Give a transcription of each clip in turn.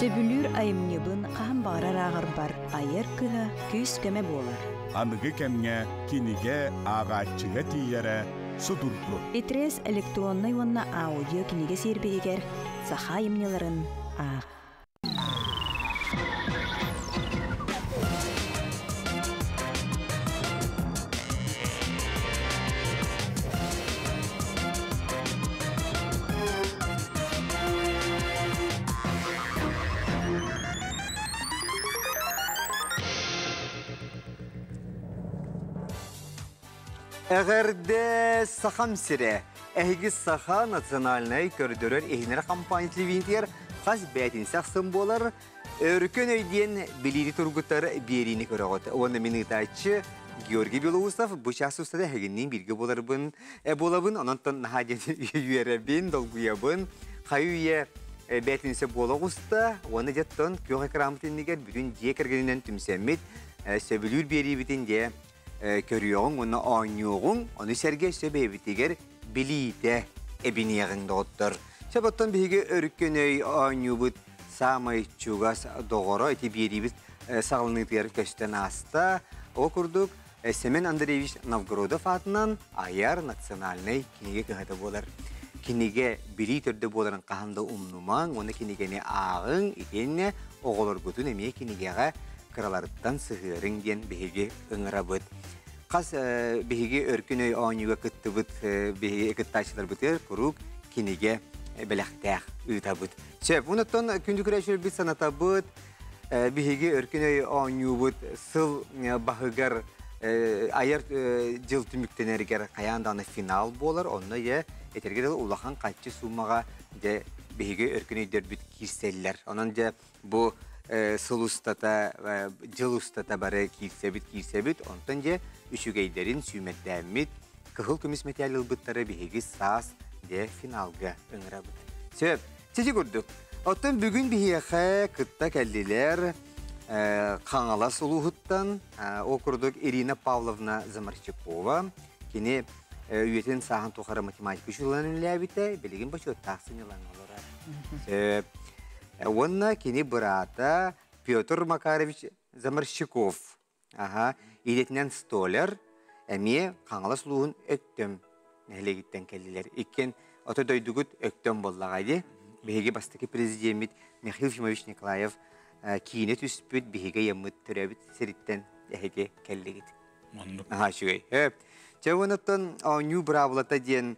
Сөбүлүүр айымньыбын хаһан баҕарар ааҕарбар айар кыһа күүс-көмө буолар. Аныгы кэмҥэ кинигэ ааҕааччыга тиийэрэ судургу. Итрес электроннай уонна аудио кинигэ сиэрбиһигэр саха айымньыларын аах. Эҕэрдэ Сахам сирэ! Эһиги Саха национальнай көрдөрөр иһинэр компания телевидениетигэр хас бээтинсэ ахсын буолар Өркөн өй диэн билиини тургутар биэриини көрөҕүт. Уонна мин ыытааччы Георгий Белоусов бу чаас устата эһигинниин бииргэ буоларбын буолабын. Онон наһаа диэн үөрэбин, долгуйабын. Хайы-үйэ бээтинсэ буола оҕуста. Уонна дьэттон күөх экраммыт иннигэр бүтүн дьиэ кэргэнинэн түмсэммит сөбүлүүр биэриибитин дьэ көрүөҕүҥ уонна оонньуоҕуҥ, ону сэргэ өссө бэйэбитигэр билиитэ эбиниэҕиҥ, доҕоттор. Сөп оттон биһиги өрүккөн өй оонньуубут саамай чугас доҕоро ити биэриибит саҕаланыытыгар көстөн ааста. Ол курдук Семен Андреевич Новгородов аатынан айар национальнай кинигэ кыһата буолар. Кинигэ билии төрдө буоларын хаһан да умнумаҥ уонна кинигэни ааҕыҥ, итиэннэ оҕолоргутун эмиэ кинигэҕэ кыраларыттан сыһыарыҥ диэн биһиги ыҥырабыт. Хас биһиги өркүн өй оонньууга кыттыбыт биһиги кыттааччыларбытыгар куруук кинигэ бэлэхтээх ыытабыт. Сөп, онуттан күндү көрөөччүлэрбит санатабыт, биһиги өркүн өй оонньуубут сыл баһыгар айар дьыл түмүктэнэригэр хайаан даҕаны финал буолар, онно дьэ этэргэ дылы улахан хаччы суумаҕа дьэ биһиги өркүн өйдөрбүт киирсэллэр. Онон дьэ Бу сыл устата, дьыл устата бары киирсэбит, киирсэбит. Онтон дьэ үчүгэйдэрин сүүмэрдээммит, кыһыл көмүс мэтээл ылбыттары биһиги саас дьэ финалга ыҥырабыт. Сөп. Сити курдук. Оттон бүгүн биһиэхэ кытта кэллилэр Хаҥалас улууһуттан ол курдук Ирина Павловна Замарчакова. Кини үйэтин сааһын тухары математика учууталынан үлэлээбитэ, билигин бочуоттаах сынньалаҥҥа олорор. Сөп. Уонна кини быраата Петр Макарович Заморщиков, аха, идэтинэн столяр, эмиэ Хаҥалас улууһун Өктөм нэһилиэгиттэн кэллилэр. Иккиэн ото дойдугут Өктөм буоллаҕа дии. Биһиги бастакы президеммит Михаил Ефимович Николаев киинэ түспүт биһиги ыйаммыт төрөөбүт сириттэн эһиги кэллигит. Маннык. Аха, үчүгэй. Чэ, онуттан оонньуу быраабылата диэн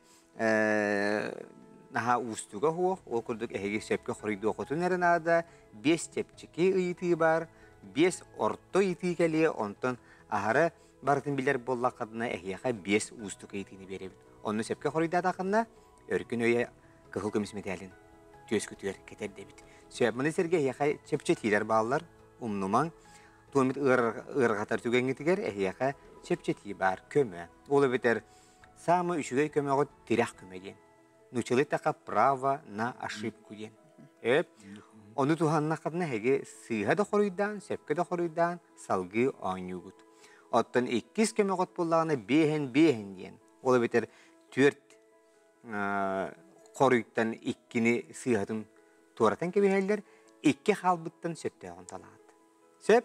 наһаа уустуга суох, ол курдук эһиги сөпкө хоруйдуоххутун эрэ наада, биэс чэпчэки ыйытыы баар, биэс орто ыйытыы кэлиэ, онтон аһара барытын билэр буоллаххытына эһиэхэ биэс уустук ыйытыыны биэрэбит. Онно сөпкө хоруйдаатаххына, өркүн өйө кыһыл көмүс мэтээлин түөскүтүгэр кэтэрдэбит. Сөп, маны сэргэ эһиэхэ чэпчэтиилэр бааллар, умнумаҥ. Туомит ыарырҕатар түгэҥҥитигэр эһиэхэ чэпчэтии баар, көмө. Ол эбэтэр Саамай үчүгэй көмөҕүт тирэх көмө диэн. Нууччалыы эттэххэ право на ошибку диэн. Эп ону туһаннаххытына эһиги сыыһа да хоруйдаан, сөпкө да хоруйдаан салгыы оонньуугут. Оттон иккис көмөҕүт буоллаҕына биэһин биэһин диэн. Ол эбэтэр түөрт хоруйтан иккини сыыһатын туоратан кэбиһэллэр, икки хаалбыттан сөптөөҕүн талаҕыт. Сөп?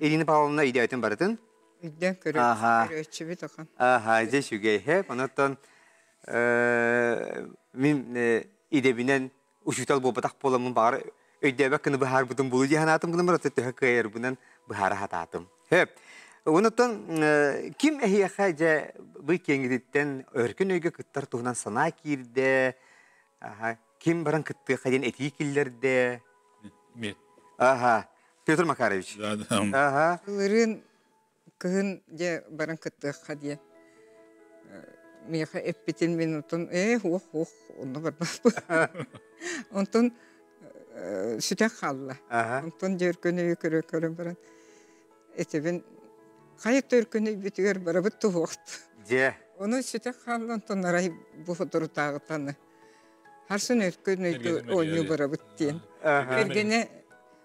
Ирина Павловна идеятын барытын Өйдөөн көрөөччүбүт ахан. Аха, дьэ үчүгэй. Онон мин идэбинэн учуутал буолбатах буоламмын баҕар өйдөөбөт гына быһаарбытым булу дии санаатым гынан баран төһө кыайарбынан быһаара сатаатым. Хөп. Онон ким эһиэхэ дьэ бу киэҥититтэн өркүн өйгө кыттар туһунан санаа киирдэ, ким баран кыттыахха диэн этии киллэрдэ? Мет. Аха. Петр Макарович. Да, да. Аха. Былырыын кыһын дьэ баран кыттыахха диэн миэхэ эппитин мин онтон ээ уох уох онно барбаппын. Онтон сүтэн хаалла. Онтон дьэ өркөн өйү көрө көрөн баран этибин хайа өркөн өйбүтүгэр барабыт туһуохт. Дьэ. Ону сүтэн хаалла онтон арай бу соторутааҕытаны Харсын өркөн өйгө оонньуу барабыт диэн. Кэргэнэ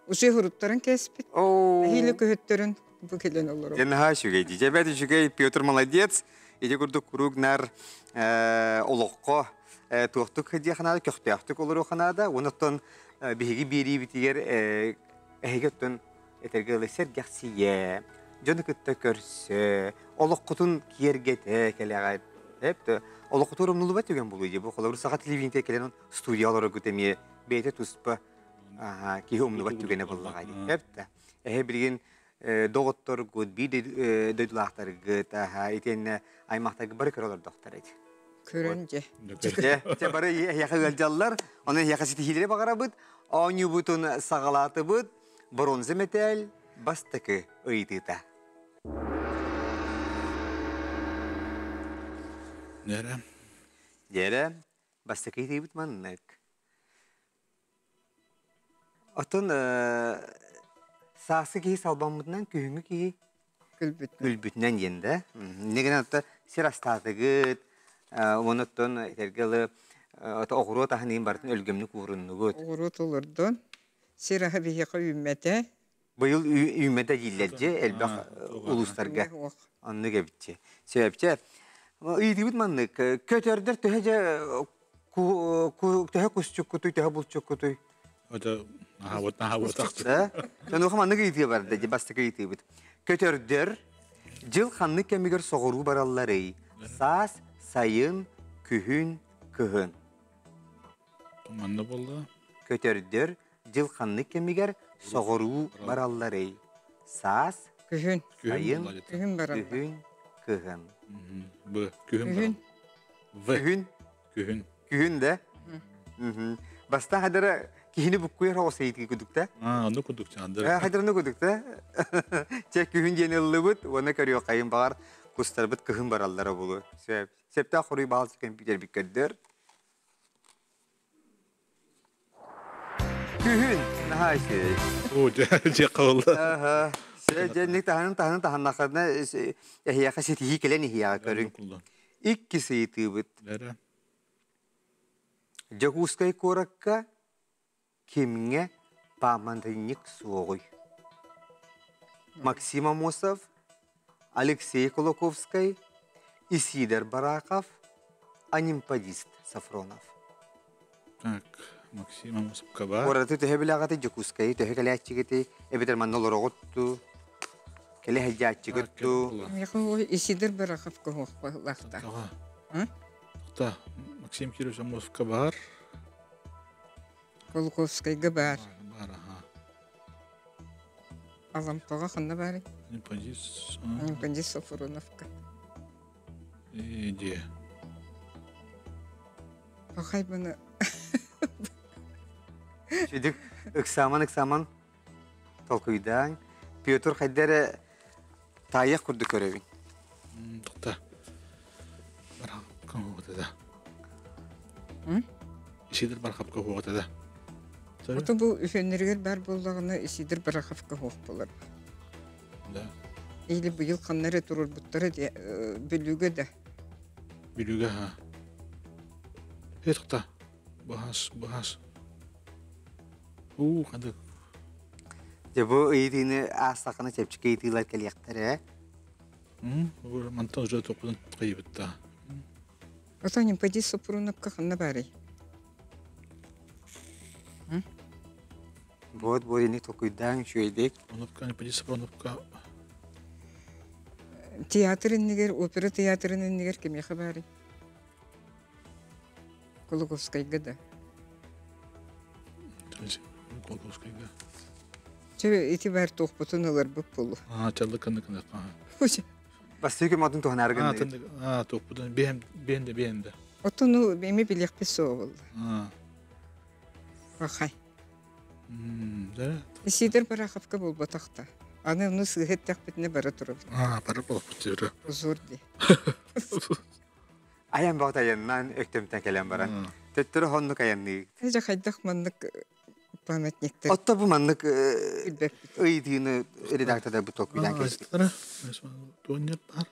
уже хуруттарын кэспит. Нэһиилэ көһөттөрүн бу кэлэн олорор. Дьэ наһаа үчүгэй дии. Дьэ бэрт үчүгэй Петр молодец. Ити курдук куруук нар олоххо туохтук диэх наада, көхтөөхтүк олоруох наада. Онуттан Биһиги биэриибитигэр эһиги оттон этэргэ дылы сэргэхсийэ, дьону кытта көрсө, олоххутун киэргэтэ кэлэҕит. Эп олоххутугар умнуллубат түгэн буолуо дии. Бу холобур саха телевидениетэ кэлэн студия олороргут эмиэ бэйэтэ туспа киһи умнубат түгэнэ буоллаҕа дии. Эп да. Эһэ билигин доҕотторгут, биир дойдулаахтаргыт, итиэннэ аймахтаргыт бары көрө олордохтор эти. Көрөн дьэ. Дьэ, бары эһиэхэ ыалдьаллар, онон эһиэхэ ситиһиилэри баҕарабыт. Оонньуубутун саҕалаатыбыт. Бронза мэтээл бастакы ыйытыыта. Дьэрэ. Дьэрэ, бастакы ыйытыыбыт маннык. Оттон сааскы киһи салбаммытынан күһүҥҥү киһи күлбүтүнэн диэн да. Инньэ гынан оттон сир астаатыгыт, уонна оттон этэргэ дылы оҕуруот аһын иһин барытын өлгөмнүк ууруннугут. Оҕуруот олордон, сир аһа биһиэхэ үүммэтэ. Быйыл үүммэтэ дииллэр дьэ элбэх улуустарга. Оннук эбитчи. Сөпчө. Ыйытыыбыт маннык. Көтөрдөр төһө дьэ төһө кусчуккутуй, төһө булчуккутуй? Это наһаа Онуоха маннык ыйытыы барда, дьэ бастакы ыйытыыбыт. Көтөрдөр дьыл ханнык кэмигэр соҕуруу баралларый? Саас, сайын, күһүн, кыһын. Манна буолла. Көтөрдөр дьыл ханнык кэмигэр соҕуруу баралларый? Саас, Күһүн. сайын, Күһүн бараллар. күһүн, кыһын. Б. Күһүн. Күһүн. В. Күһүн. Күһүн. Күһүн да? Бастаан хадара киһини буккуйар оҕус ыйытыы кудук да? Аа, ону кудук чаандыр. Хайдарыны кудук да? Чэ, күһүн диэн ыллыбыт, уонна көрүөххэйин баҕар кустарбыт кыһын бараллара булу. Сөп. Сөптөөх хоруй баал компьютербит көрдөр. Күһүн наһаа үчүгэй. Оо, дьэ, дьэ қабылла. Аха. Дьэ, таһынан таһынан таһыннаххына эһиэхэ ситиһии кэлэн иһиэҕэ көрүҥ. Иккис ыйытыыбыт. Дьокуускай куоракка кимҥэ пааматынньык суоҕуй? Максим Амосов, Алексей Кулаковскай, Исидор Барахов, Анимпадист Сафронов. Так, Максим Амосовка баар. Куораты төһө билэҕитий, Дьокуускайы төһө кэлээччигитий, эбэтэр манна олороҕут дуу, кэлэ сылдьааччыгыт дуу? Миэхэ Исидор Бараховка уохпалаахта. Та, Максим Кирович Амосовка баар. Кулаковскайга баар. Баар, аха. Алампаҕа ханна баарый? Анимпадис. Анимпадис Сафроновка. Иди. Пахай баны. Сүдүк ыксааман ыксааман толкуйдаан Петр хайда эрэ таайыах курдук көрөбүн. Тоқта. Бархапка хуоҕата да. Исидор Бархапка хуоҕата да. Ото бу үһүөннэригэр баар буоллаҕына Исидор Бараховка хуох буолар. Да. Или быйыл ханна эрэ туруорбуттара дии Бүлүүгэ да. Бүлүүгэ ха. Э тоқта. Быһаас, быһаас. Уу, ханнык. Дьэ бу ыйытыыны аастаххына чэпчэки ыйытыылар кэлиэхтэрэ. Мантан уже топпутун кыйыбытта. Ото не поди Супрунопка ханна баарый? Вот бу ини толкуйдаан үчүгэйдик. Онопка не поди Супрунопка. Театр иннигэр, опера театрын иннигэр кимиэхэ баарый? Кулаковскайга да. Кулаковскайга. Чэ, ити баар туохпутун ыларбыт буолуо. Аа, чаллык кынны кынны. Бастыы күн матын туһанары гынны. Аа, туохпутун биһэн биһэн да биһэн да. Отону эми билиэхпит суоҕа буолла. Аа. Бахай. Да. Сидор Бараховка буолбатах да. Аны ону сыыһа эттэхпитинэ бара турабыт. Аа, бара буолбут. Узур дии. Айан баҕат айаннаан Өктөмтөн кэлэн баран төттөрү хоннук айанныы. Дьэ хайдах маннык памятниктар Отто бу маннык ыйытыыны редактордар бу толкуйдаан кэлбит. Туонньар баар.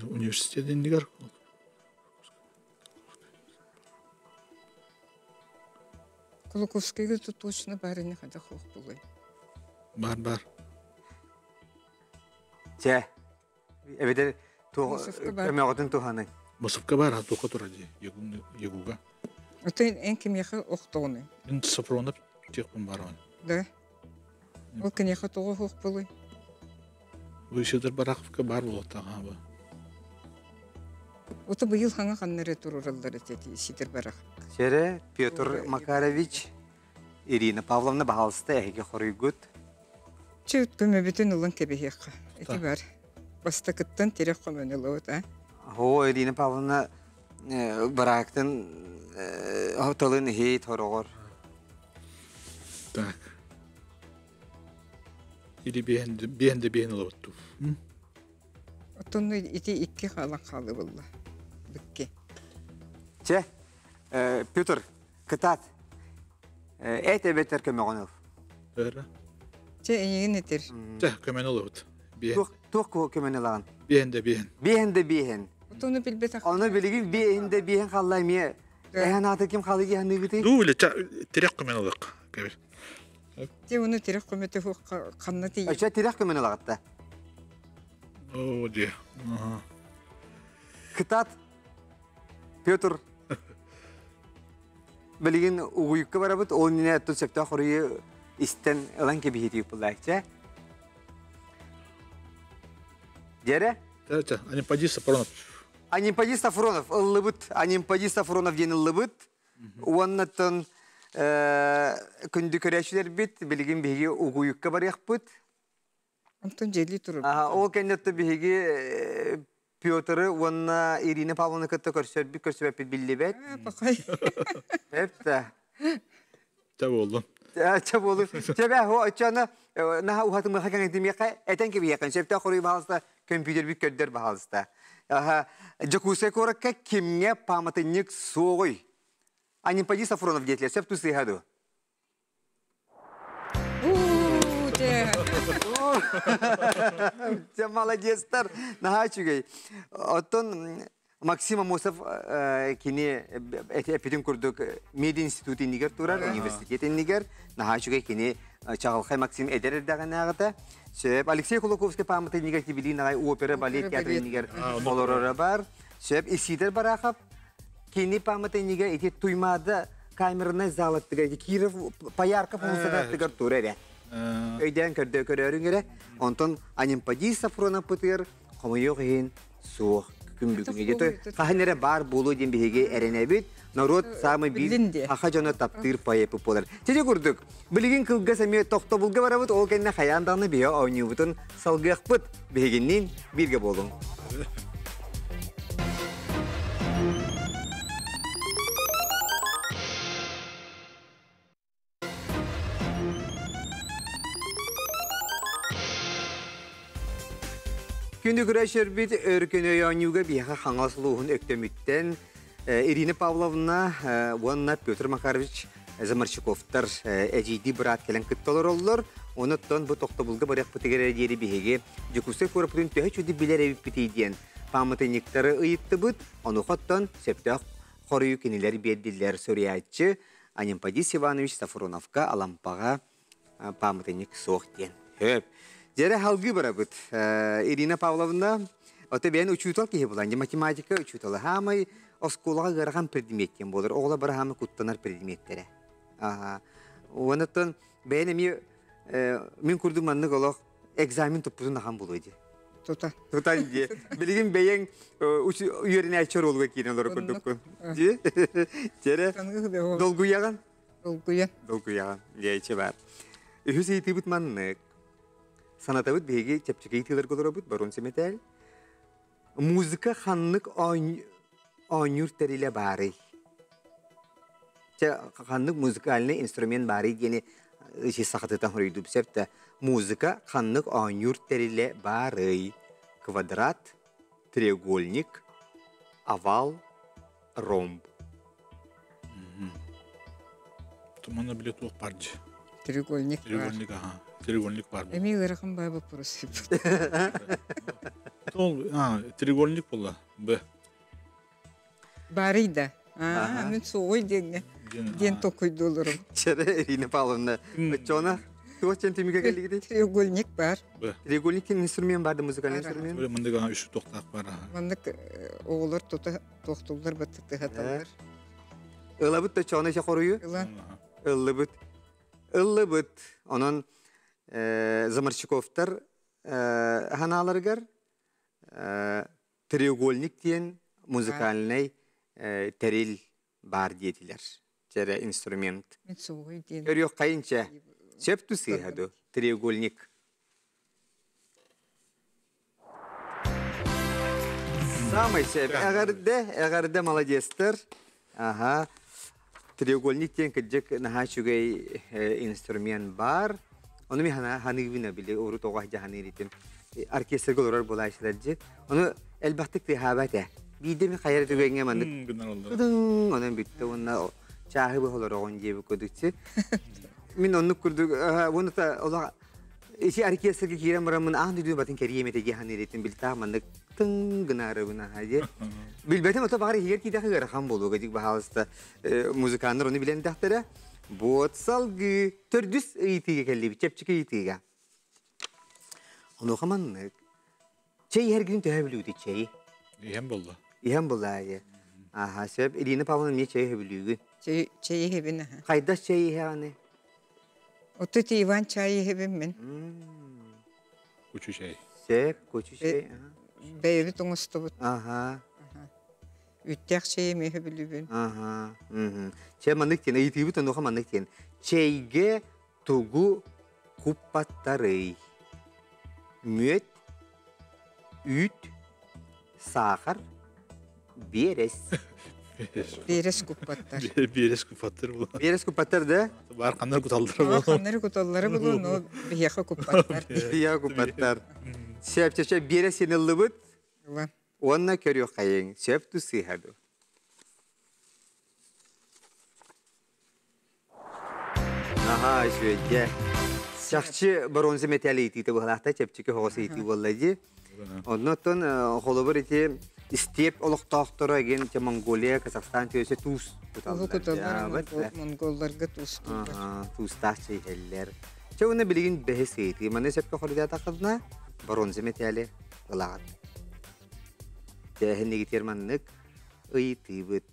Университет иннигэр Кулаковскайга тут точно баар ини хайдах суох буолуой? Бар бар. Чэ, Эбэтэр көмөҕүтүн туһаныҥ. Мосовка баар, туохха турар дии, Ягуга. Оттон эн кимиэхэ охтоҕунуй? Мин Сафронов диэхпин баарбын. Да? Ол киниэхэ тоҕо оһох буолуй? Бу Сидор Бараховка баар буолуохтаах аба. Ото быйыл хаҥа ханна эрэ турураллар этэ Сидор Барахов. Сэрэ Петр Макарович, Ирина Павловна баһаалыста эһиги хоруйгут. Чэ көмөбүтүн ылан кэбиһиэххэ. Ити бар. Бастакыттан тирэх көмөнү ылабыт, а? Оо, Ирина Павловна бараактын тылын иһит хороҕор. Так. Или биэн де биэн ылабыт Оттон ити икки хаалан хаалы булла. Бикки. Чэ, Петр, кытаат. Эт эбэтэр көмөҕүн ыл. Бөрө. Чэ, эйигин этир. Чэ, көмөнү ылабыт. Биэн. Туох көмөнү ылаҕын? Биэн да биэн. Биэһин да биэһин. Ону билбэтэх. Ону билигин биэһин да биэһин халла эмиэ. Эһэн ааты ким халы диэхныгытый? Дуу или тирэх көмөнү ылык. Кэбил. Те уну тирэх көмөтө ханна тиийэ. Өчө тирэх көмөнү ылаҕытта. Оо дии. Кытаат Петр билигин угуйукка барабыт, ол иннинэ оттон сөптөөх хоруйу истэн ылан кэбиһиитии буллаачча. Дьэрэ? Чэ, Анимпади Сафронов. Анимпади Сафронов ыллыбыт. Анимпади Сафронов диэн ыллыбыт. Уоннаттан күндү көрөөччүлэрбит билигин биһиги угуйукка барыахпыт. Онтон дьиэлии турар. Ол кэнниттэн биһиги Петры уонна Ирина Павловна кытта көрсөрбүт көрсүбэппит биллибэт. Пахай. Эптэ. Чэ буоллун. Чэ буоллун. Чэ бээ, оччоно наһаа уһатымыаха кэҥэтимиэхэ этэн кэбиһиэххин. Сөптөөх хоруй баһаалыста көмпүүтэрбит көрдөр баһаалыста. Дьокуускай куоракка кимҥэ пааматынньык суоҕуй? Анемподист Сафронов диэтилэр. Сөп тусыыһа дуо? Дьэ молодецтар, наһаа үчүгэй. Оттон Максим Амосов кини эппитин курдук мединститут иннигэр турар, университет иннигэр. Наһаа үчүгэй кини чаҕылхай Максим эдэр эрдэҕинээҕитэ. Сөп. Алексей Кулаковский пааматынньыгар Тибилин аҕай опера балет театрын иннигэр олороро бар. Сөп. Исидор Барахов Кини пааматынньыга ити Туймаада камернай залаттыгар ити Киров Поярков уулуссатыгар тура эрэ. Өйдөөн көрдөө көрөөрүҥ эрэ. Онтон Анемподист Сафроновпытыгар хомойуох иһин суох күн бүгүҥҥэ диэти хаһан эрэ баар буолуо диэн биһиги эрэнэбит. Норуот саамай биир саха дьоно таптыыр поэпы буолар. Сити курдук, билигин кылгас эмиэ тохтобулга барабыт, ол кэннэ хайаан даҕаны биһи оонньуубутун салгыахпыт. Биһигинниин бииргэ буолуҥ. Күндү күрэшербит өркөн оонньууга биһиэхэ Хаҥалас улууһун Өктөмүттэн Ирина Павловна уонна Петр Макарович Заморчуковтар эдьиийдии быраат кэлэн кытта олороллор. Онуттан бу тохтобулга барыахпытыгар эрэ диэри биһиги Дьокуускай куораппытын төһө чуди билэр эбиппитий диэн пааматынньыктары ыйыттыбыт. Онуоха сөптөөх хоруйу кинилэр биэрдилэр суруйааччы Анемподист Иванович Сафроновка Алампаҕа пааматынньык суох диэн. Хөп. Дьэрэ халгыы барабыт. Ирина Павловна, ото бэйэн учуутал киһи булан, математика учуутала хаамай оскуолаҕа ыарахан предмет диэн буолар. Оҕолор бары хаамай куттанар предметтэрэ. Онуттан бэйэн эмиэ мин курдук маннык олох экзамен туппутун ахан буолуо дии. Тута. Тута дии. Билигин бэйэҥ үөрэнээччи оруолуга киирэн олорор курдуккун. Дии. Дьэрэ долгуйаҕын? Долгуйан. Долгуйаҕын. Дьэ, бар. Үһүс ыйытыыбыт маннык. Санатабыт биһиги чэпчэки ыйытыыларга олоробут, барон сэмэтээл. Музыка ханнык оонньуур тэрилэ баарый? Чэ, ханнык музыкальный инструмент баарый диэни сахатытан хоруйдуум сөп да. Музыка ханнык оонньуур тэрилэ баарый? Квадрат, треугольник, овал, ромб. Туманна биле туох бар дии. Треугольник бар. Треугольник, ага. Треугольник бар. Эми ыарахан баа вопрос. Ол, треугольник буолла. Б. Барый да. Аа, мен суой диэҥҥэ диэн толкуйдууларым. Чэрэ Ирина Павловна, оччоҕуна туох диэн түмүгэ кэллигитий? Треугольник бар. Треугольник инструмент бар да музыкальный инструмент? Маннык үс туохтаах бар. Маннык оҕолор тута туохтууллар баттатыһаталлар. Ылабыт да чоҕуна ise хоруйу? Ылан. Ыллыбыт. Ыллыбыт. Онон Заморчуковтар ханааларыгар треугольник диэн музыкальнай тэрил баар диэтилэр. Чэрэ инструмент. Мин суоҕуй диэн. Көрүөххэйинчэ. Сөп ту сыыһа ду треугольник. Самый сөп. Эҕэрдэ, эҕэрдэ молодецтар. Аха. Треугольник диэн кырдьык наһаа үчүгэй инструмент баар. Ону мен ханыыбын били урут оҕо ханыыр этим. Оркестрга олорор буолааччылар дьи. Ону элбэхтик тыаһаабат ээ. Биирдэ мин хайар түгэҥҥэ маннык тыдың онон бүттэ уонна чааһы быһа олороҕун диэбит курдукчу. Мин оннук курдук уонна олох ити оркестрга киирэн бараммын аан дойду батын кэриэм этэ дии саныыр этим билтаах маннык тыҥ гынаарыбын аха дии. Билбэтим ото баҕар иһигэр киидэхэ ыарахан буолуо дик баһаалыста музыканнар ону билэн дэхтэрэ. Вот салгыы төрдүс ыйытыыга кэллибит чэпчэки ыйытыыга. Онуоха маннык Чэй иһэргин төһө бүлүүтүй чэйи? Иһэн буолла. Иһэн буолла айы. Аха, сөп. Ирина Павловна эмиэ чэй иһэ Чэй, чэй иһэбин аха. Хайдах чэй иһэҕиний? Оту ити Иван чай иһэбин мин. Кучу чэй. Сөп, кучу чэй. Бэйэбит оҥостубут. Аха. Үттээх чэй эмиэ иһэбилүүбүн. Аха. Чэ маннык диэн ыйытыыбыт онуоха маннык диэн. Чэйгэ тугу куппаттарый? Мүөт, үүт, саахар, биэрэс. Биэрэс куппаттар. Биэрэс куппаттар була. Биэрэс куппаттар да? Баар ханнар куталлара була. Ханнар куталлара була, но биһиэхэ куппаттар. Биһиэхэ куппаттар. Сөп, сөп, биэрэс синыллыбыт. Уонна көрүөххэйиҥ, сөп ту сыыһа ду. Аһаа, үчүгэйгэ. Чахчы боруонса мэтээл ыйытыыта быһалаахта чэпчэки оһоҕос ыйытыы буолла дии. Оннуттан холобур ити истиэп олохтоохторо эгин Монголия, Казахстан төсө туус куталлар. Куталлар, монголларга туус Туустаах чэйһэллэр. Чэ уонна билигин бэһис ыйытыы. Маны сөпкө хоруйдаатаххына боруонса мэтээли ылаҕыт. Тээһиннигитигэр маннык ыйытыыбыт.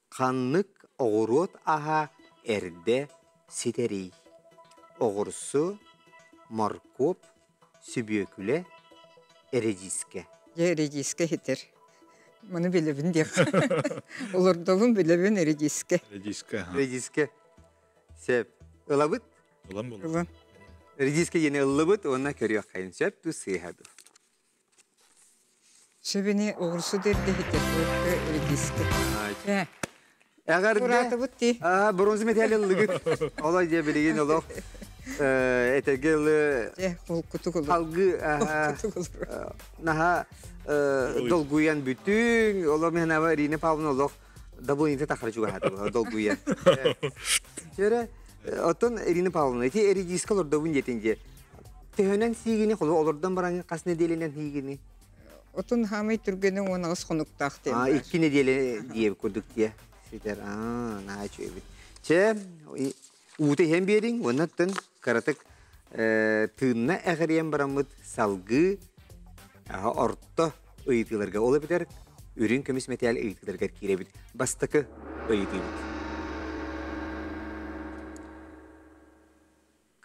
Ханнык оҕуруот аһа эрдэ ситэрий? Оҕурсу, моркуоп, сүбүөкүлэ, эрэдьиискэ. Дьэ, эрэдьиискэ иһитэр. Маны билэбин диэххэ. Олордобун билэбин эрэдьиискэ. Эрэдьиискэ. Эрэдьиискэ. Сөп. Ылабыт? Ылан буолла. Ылан. Эрэдьиискэ диэни ыллыбыт уонна көрүөххэйин сөп дуу сыыһа дуу? Сөбүнэ оҕурсу дэрдэһитэ редиске. Эҕэрдэ. Ураатыбыт дии. Бронза металл ыллыгыт. Олой дьэ билигин олох этэргэ ылы холкутук олор. Халгы наһаа долгуйан бүтүн. Олор мехнаба Ирина Павловна олох давлениета тахара чугаһааты долгуйан. Чөрө оттон Ирина Павловна ити редиска олордобун диэтин дьэ Төһөнөн сиигини холу олордон баран хас нэдиэлэнэн сиигини? Отун хаамай түргэнэ 18 хонуктаах диэн. Аа, 2 нэдиэлэ диэбит курдук диэ. Ситэр. Аа, наһаа үчүгэйбит. Чэ, уута иһэн биэриҥ, уонна кыратык тыынна эҕирийэн бараммыт салгыы орто ыйытыыларга, ол эбэтэр үрүҥ көмүс мэтээл ыйытыыларыгар киирэбит. Бастакы ыйытыыбыт.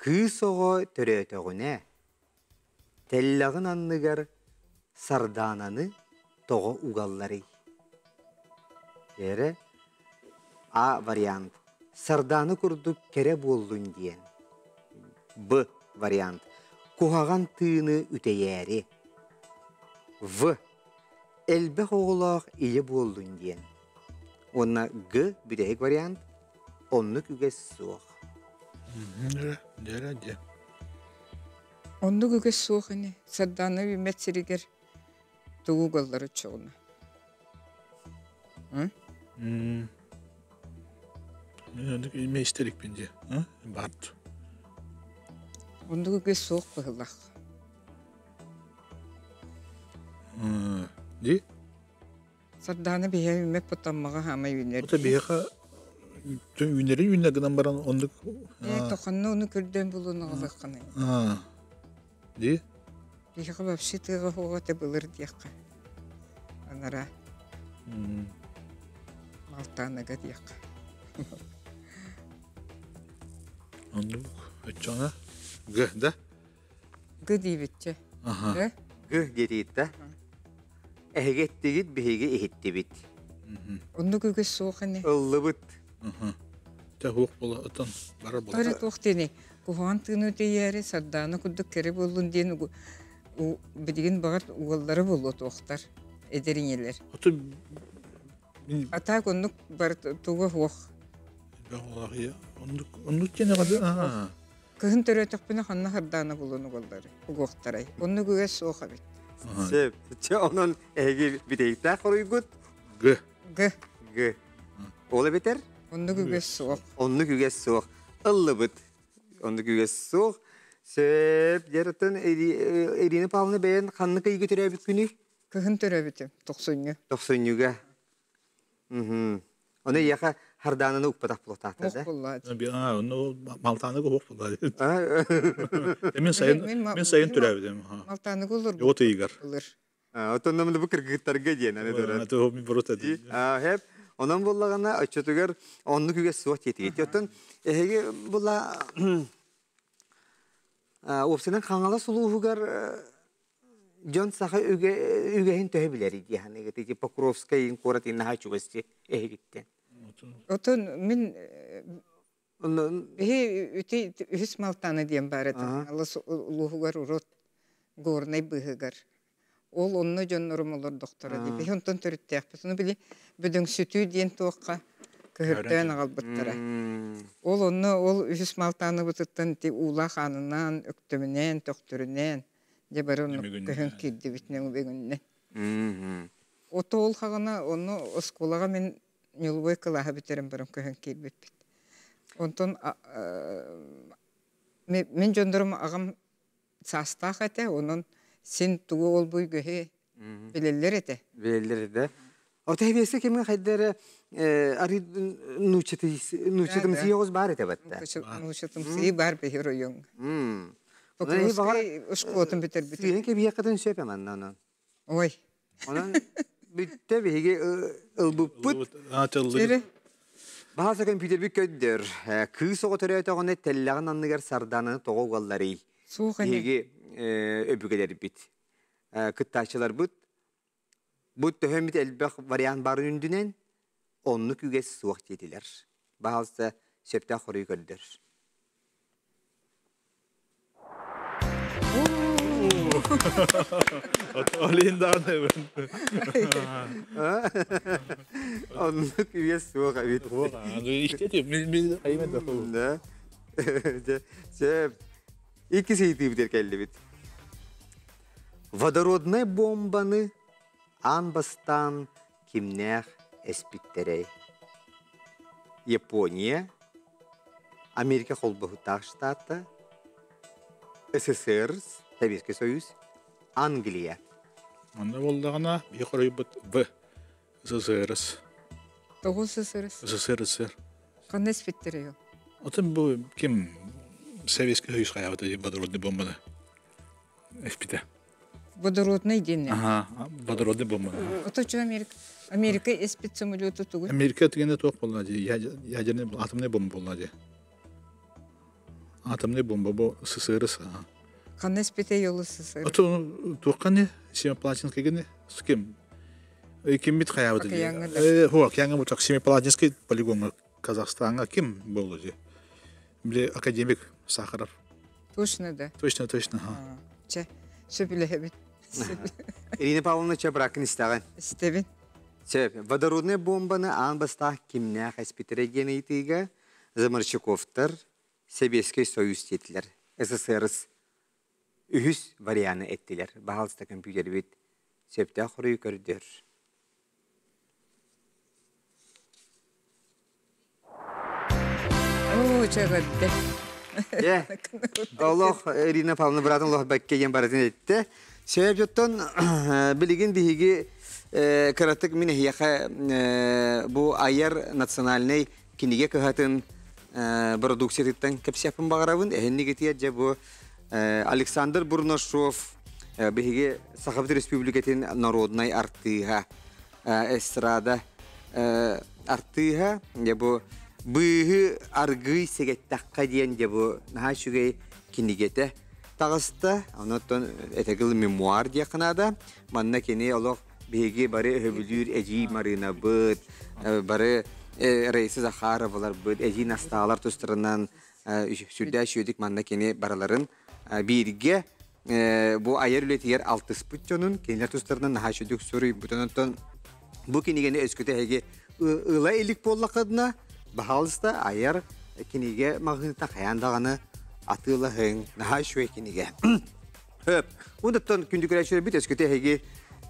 Кыыс оҕо төрөөтөҕүнэ, тэллэҕин анныгар сардаананы тоҕо угалларый? Эрэ А вариант сардаана курдук кэрэ буоллун диэн. Б вариант куһаҕан тыыны үтэйээри. В элбэх оҕолоох ийэ буоллун диэн. Уонна Г бүтэһик вариант оннук үгэс суох. Дьэрэ дьэ. Оннук үгэс суох ини. Сардаана үүммэт сиригэр тугу угаллар оччоҕуна? Мен оннук имэ истерикпин дии. Барт. Оннук үгэс суох быһылах. Ди? Сардаана биһиэхэ үүммэт потаммаҕа хаамай үүнэр. Ото биһиэхэ үүнэрин үүнэ гынан баран оннук Ээ, тохонно ону көрдөөн булуон оҕолоххунай. Ди? Биһиэхэ вообще тыаҕа оһоҕо этэ былыр диэххэ. Анара. Малтааныга диэххэ. Оннук оччоҕуна Г да? Г диэбитчэ. Аха. Г диэтигит да? Эһиги эттигит, биһиги иһиттибит. Оннук үгэс суох ини. Ыллыбыт. Тэ хуох була отон барар була. Торе туох диэний? Куһаҕан тыыны үтэйээри Сардаана курдук кэрэ буоллун диэн билигин баҕар уоллара буолуо туохтар эдэр ийэлэр. Отон А так оннук бар туга суох. Оннук оннук диэн аҕады. Кыһын төрөөтөхпүнэ ханна Сардаана булуон угаллары угуохтарай. Оннук үгэс суох эбит. Сөп. Чэ онон эһиги бүтэйиктээх хоруйгут Г. Г. Г. Ол эбэтэр? Оннук үгэс суох. Оннук үгэс суох. Ыллыбыт. Оннук үгэс суох. Сөп. Дьарытын Ирина Павловна бэйэн ханнык ыйга төрөөбүт күнүй? Кыһын төрөөбүтүм, тохсунньу. Тохсунньуга. Оны яха хардаананы укпатах булатаахтар да? Онно малтааныгы уох булла. Мен сайын мен сайын төрөөбүтүм. Малтааныгы олор. От ыйыгар. Отонномну бу кыргыттарга диэн аны турар. Хеп онон буллагана оччотугар оннук үгэс суох диэтигит. Оттон эһиги була уопсайынан Хаҥалас улууһугар дьон саха үгэһин төһө билэрий дии саныыгыт? Ити Покровскай куорат наһаа чугас дии эһигиттэн. Отон мин биһи үти үһүс Малтаана диэн баар этэ. Алыс улууһугар урут Горнай быыһыгар. Ол онно дьоннорум олордохторо дии. Биһи онтон төрүттээхпит. Ону били бөдөҥсүтүү диэн туохха көһөртөөн аҕалбыттара. Ол онно ол үһүс Малтааныбытыттан ити уулаах аанынан, өктөмүнэн, төхтөрүнэн дьэ бары онно көһөн киирдибит нөҥүбүгүннэн. Ото ол хаҕына онно оскуолаҕа мин ньулубуой кылааһы бүтэрэн баран көһөн киирбиппит. Онтон мин дьоннорум аҕам саастаах этэ, онон син тугу ол-бу үгэһи билэллэр этэ. Билэллэр этэ. Ото эбиэсэ кимҥэ хайда эрэ арыы нууччатымсыйа оҕус баар этэ батта. Нууччатымсыйы баар биһи оройуоҥҥа. Покровскай школатын бүтэрбит. Сыыһын кэбиһиэххитин сөп манна онон. Ой. Онон бүттэ биһиги ылбыппыт. Баһааса компьютербит көрдөр. Кыыс оҕо төрөөтөҕүнэ тэллэҕин анныгар сардаананы тоҕо угалларый? Суох ини. Биһиги өбүгэлэрбит, кыттааччыларбыт бу төһөмүт элбэх вариант баарын үрдүнэн оннук үгэс суох диэтилэр. Баһаалыста сөптөөх хоруйу көрдөр. Олин даҕаны Оннук үгэс суох эбит. Да. Сөп. Икки ыйытыыбытыгар кэллибит. Водороднай бомбаны аан бастаан кимнээх эспиттэрэй? Япония, Америка Холбоһуктаах Штата, СССР, Советский Союз, Англия. Манна буоллаҕына биһи хоруйбут В. СССР. Тоҕус СССР. СССР. Ханна испиттэрэй ол? Отон бу ким Советский Союз хайаабыта водородный бомбаны эспитэ. Водородный диэн. Ага, водородный бомба. Ото чё Америка Америка эспит самолету тугу? Америка тигенде туох буолла дии, ядерный атомный бомба буолла дии. Атомный бомба бу СССР. Ханна эспите йолу СССР? Ото туохха Семиплатинский гини с ким? Ким бит хайаабыт дии. Хо, океаҥҥа бу Семипалатинский полигоҥҥа Казахстаҥҥа ким буолла дии? Били академик Сахаров. Точно да. Точно, точно. Чэ, сөбүлэһэбит. Ирина Павловна чэ бракын истэҕин. Истэбин. Сөп. Водородная бомбаны аан бастаах кимнээх эспитэрэ диэн ыйытыыга Заморщиковтар Сэбиэскэй Союз диэтилэр. СССР үһүс варианы эттилэр. Баһаалыста компьютербит сөптөөх хоруйу көрдөр. Оо, чэҕэрдэ. Дьэ, олох Ирина Павловна быраатын олох бэккэ диэн барытын эттэ. Сөп дьоттон билигин биһиги кыратык мин эһиэхэ бу айар национальнай кинигэ кыһатын продукциятыттан кэпсиэхпин баҕарабын. Эһиннигитигэр дьэ бу Александр Бурнашов биһиги Сахабыт Республикатын народнай артыыһа эстрада артыыһа дьэ бу Быыһы аргыый сэгэттэххэ диэн дьэ бу наһаа үчүгэй кинигэтэ таҕыста. Онон этэгил мемуар диэххэ наада. Манна кини олох биһиги бары өһөбүлүүр эдьиий Марыынабыт, бары Раиса Захароваларбыт, эдьиий Настаалар тустарынан сүрдээх үчүгэйдик манна кини барыларын бииргэ бу айар үлэтигэр алтыспыт дьонун кинилэр тустарынан наһаа үчүгдүк суруйбут. Онтон бу кинигэни өскөтө эһиги ыла илик буоллаххытына, баһаалыста айар кинигэ маҕаһыынтан хайаан даҕаны атыылаһыҥ. Наһаа үчүгэй кинигэ. Хөп. Ундаттан күндү көрөөччүлэрбит өскөтө эһиги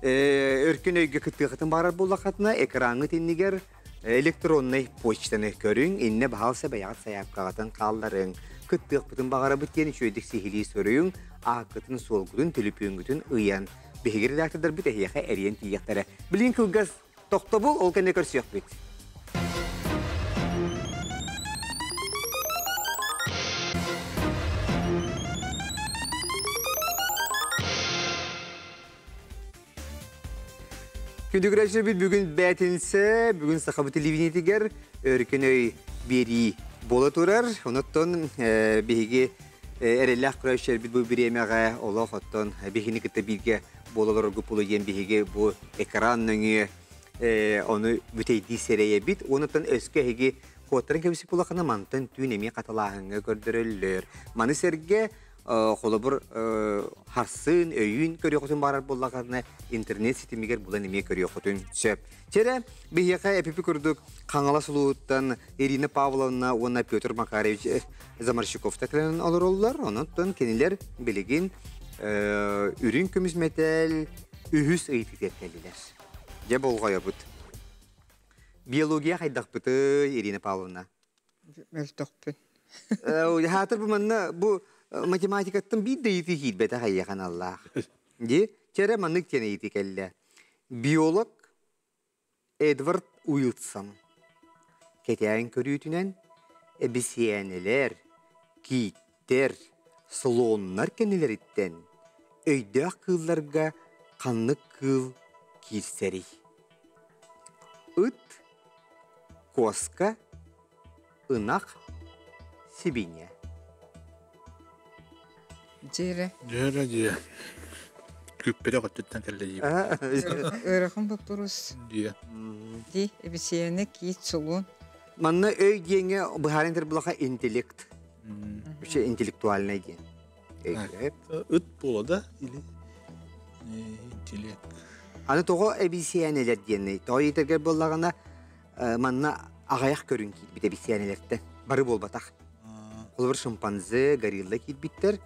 өркөн өйгө кыттыахытын баарар буоллаххытына, экраҥҥыт иннигэр электроннай почтаны көрүҥ, иннэ баһаалса бэйэҕит сайаапкаҕытын хаалларыҥ. Кыттыахпытын баҕарабыт диэн үчүгэйдик сиһилии суруйуҥ, ааккытын-суолгутун, төлөпүөҥҥүтүн ыйан. Биһиги редактордарбыт эһиэхэ эрийэн тиийиэхтэрэ. Билигин кылгас тохтобул, ол кэннэ көрсүөхпүт. Күндү көрөөччүлэрбит бүгүн бээтинсэ, бүгүн Сахабыт телевидениетигэр өркөн өй биэрии буола турар. Онуттан биһиги эрэллээх көрөөччүлэрбит бу бириэмэҕэ олох оттон биһигини кытта бииргэ буола олороргут буолуо диэн биһиги бу экран нөҥүө ону бүтэйдии сэрэйэбит. Онуттан өскө эһиги куоттаран кэбиспит буоллаххына мантан түүн эмиэ хатылааһыҥҥа көрдөрөллөр. Маны сэргэ холобур харсын, өйүүн көрүөхүтүн баарар буоллаҕына интернет ситимигэр булан эмиэ көрүөхүтүн сөп. Чэрэ, биһиэхэ эпипи курдук Хаҥалас улууһуттан Ирина Павловна уонна Петр Макарович Заморщиковтар кэлэн олороллор. Онон кинилэр билигин үрүҥ көмүс мэтээл үһүс ыйытыытыгар кэллилэр. Дьэ болҕойобут. Биология хайдахпытый, Ирина Павловна? Мөлтөхпүн. Хаатыр бу манна бу математикаттан биир да ыйытыы киирбэтэх эйиэхэ аналлаах. Ди, чэрэ маннык диэн ыйытыы кэллэ. Биолог Эдвард Уилсон кэтээн көрүүтүнэн эбисийээнэлэр, кииттэр, слоннар кэннилэриттэн өйдөөх кыылларга ханнык кыыл киирсэрий? Ыт Куоска, ынах, сибиинньэ. Дьиэрэ. Дьиэрэ дьиэ. Күппэрэ өттүттэн кэллэ дии. Ыарахан боппуруос. Дьиэ. Ди, эбисиэнэ киит солуон. Манна өй диэҥҥэ быһааран этэр булаха интеллект. Вообще интеллектуальный диэн. Ыт буола да или интеллект. Аны тоҕо эбисиэнэлэр диэнний? Тоҕо иитэргэр буоллаҕына манна аҕыйах көрүҥ киирбит эбисиэнэлэртэн. Бары буолбатах. Холобур шимпанзе, горилла киирбиттэр.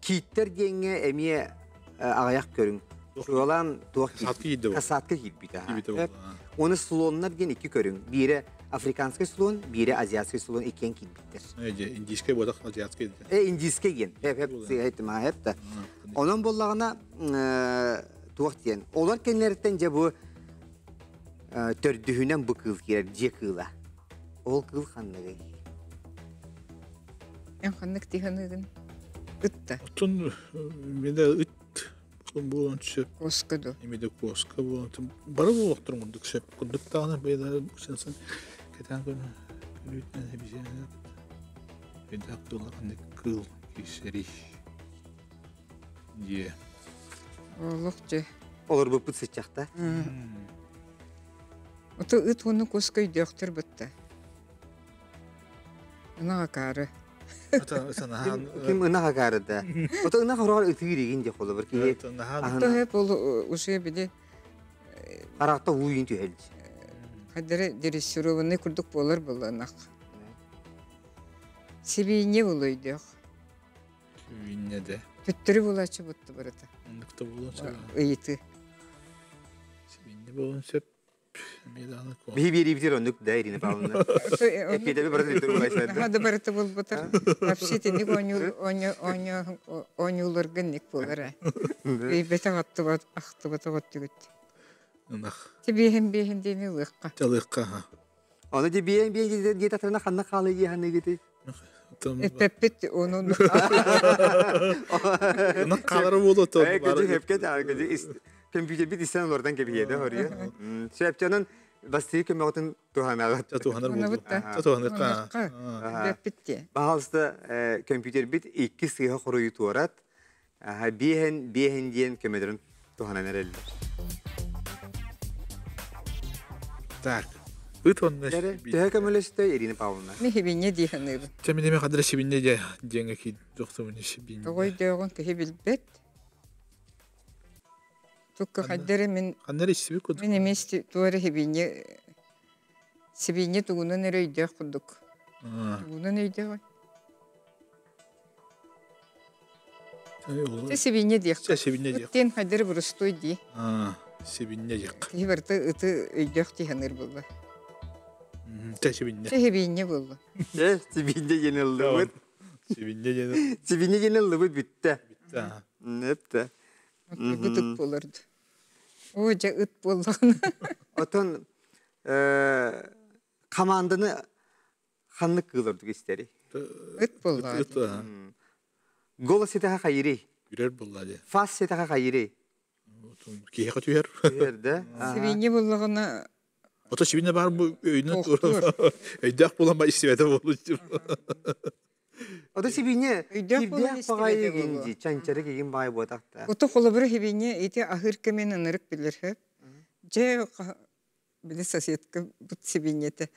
Кииттэр диэҥҥэ эмиэ аҕыйах көрүҥ. Чуолаан туох касатка киирбитэ. Оны слоннар диэн икки көрүҥ. Биирэ африканский слон, биирэ азиатский слон иккиэн киирбиттэр. Индийскэй буолах азиатский. Индийскэй диэн. Хеп хеп Онон буоллаҕына туох диэн. Олор кэннилэриттэн дьэ бу төрдүһүнэн бу кыыл киирэр дьиэ кыыла. Ол кыыл ханныгый? Эн ханнык тиһаныгын? Ытта. Оттон мене ыт буолан сөп. Куоска ду. Эмиде куоска буолан бары буолуохтарын курдук сөп. Курдук даҕаны бэйэлэрэ сенсен кэтээн көрүүтүнэн эбисиэнэ өйдөөх кыылла ханнык кыыл киирсэрий дьиэ. Олох дьэ. Олорбуппут сыччахта. Ото ыт уонна куоска өйдөөхтөр бытта. Ынах акаары. Ким ынах акаары да. Ото ынах ороҕор ытыыр игин дии холобур киһи. Ото хеп ол уже били Харахта ууйун түһэлдь. Хадары дрессированный курдук буолар буолла ынах. Сибиинньэ буолуо өйдөөх. Сибиинньэ де. Төттөрү буолааччы бутту барыта. Оннукта буолуон сөп. Ыйытыы. Сибиинньэ буолуон сөп. Биһи биэриибитигэр оннук да Ирина Павловна. Эппиэтэби барыта Наһаа да барыта буолбутар. Вообще итинник оонньууларга инник буолар ээ. Өйбөтөх аттыбат ахтыбатах өттүгүт. Ынах. Тибиэһин биэһин диэни ылыахха. Ылыахха. Ону дибиэн биэн диэтахтарына ханна хаалый дии саныыгытый? Эппэппит онун. Ынах хаалара буолуо то. Ээ көдү хепке компьютербит истэн олордан кэбиһиэдэ хоруйа. Сөптөнөн бастыы көмөҕүтүн туһанаҕыт. Туһанар буолду. Туһаныахха. Бэппит Баһаалыста компьютербит икки сыыһа хоруйу туорат. Биэһэн биэһэн диэн көмөлөрүн туһанан эрэллэр. Так. Ыт онно Төһө көмөлөстө Ирина Павловна? Ми хибинне дии саныыбын. Чэ мин эми хадра сибинне дьэ диэҥэ киир дохтубун сибинне. Тоҕой дөөҕүн киһи билбэт. Тукка хайдары мин Ханна эрэ истибит курдук. Мин эмиэ туора хибинне сибинне тугунан эрэ өйдөөх курдук. Тугунан өйдөөх. Чэ сибинне диэх. Чэ сибинне диэх. Ыттен хайдары бурустуй дии. Сибинне диэх. Киһи барыта ыты өйдөөх дии саныыр буолла. Чэ сибинне. Чэ сибинне буолла. Чэ сибинне диэн ыллыбыт. Сибинне диэн. Сибинне диэн ыллыбыт бүттэ. Бүттэ. Бүттэ. Ыт ыт буоларdı. Оо, дьэ ыт буоллаҕына. Отон команданы ханнык кыыл ордук истэрий? Ыт буоллаҕа. Ыт, Голос ситэхэ хайырый? Үрэр буолла дии. Фас ситэхэ хайырый? Киһиэхэ түһэр. Түһэр да? Сибиинньэ буоллаҕына Ото сибиинньэ баар бу өйүнэн өйдөөх буолан ба истибэтэ буолу. Ото сибиинньэ Өйдөөх буолан кирдээх баҕайы истибэтэ игин буолуо. дии, чанчарык игин баай буотах да. Ото холобура сибиинньэ ити аһыыр кэмин ынырык билэр сөп. Дьэ били соседка бут сибиинньэтэ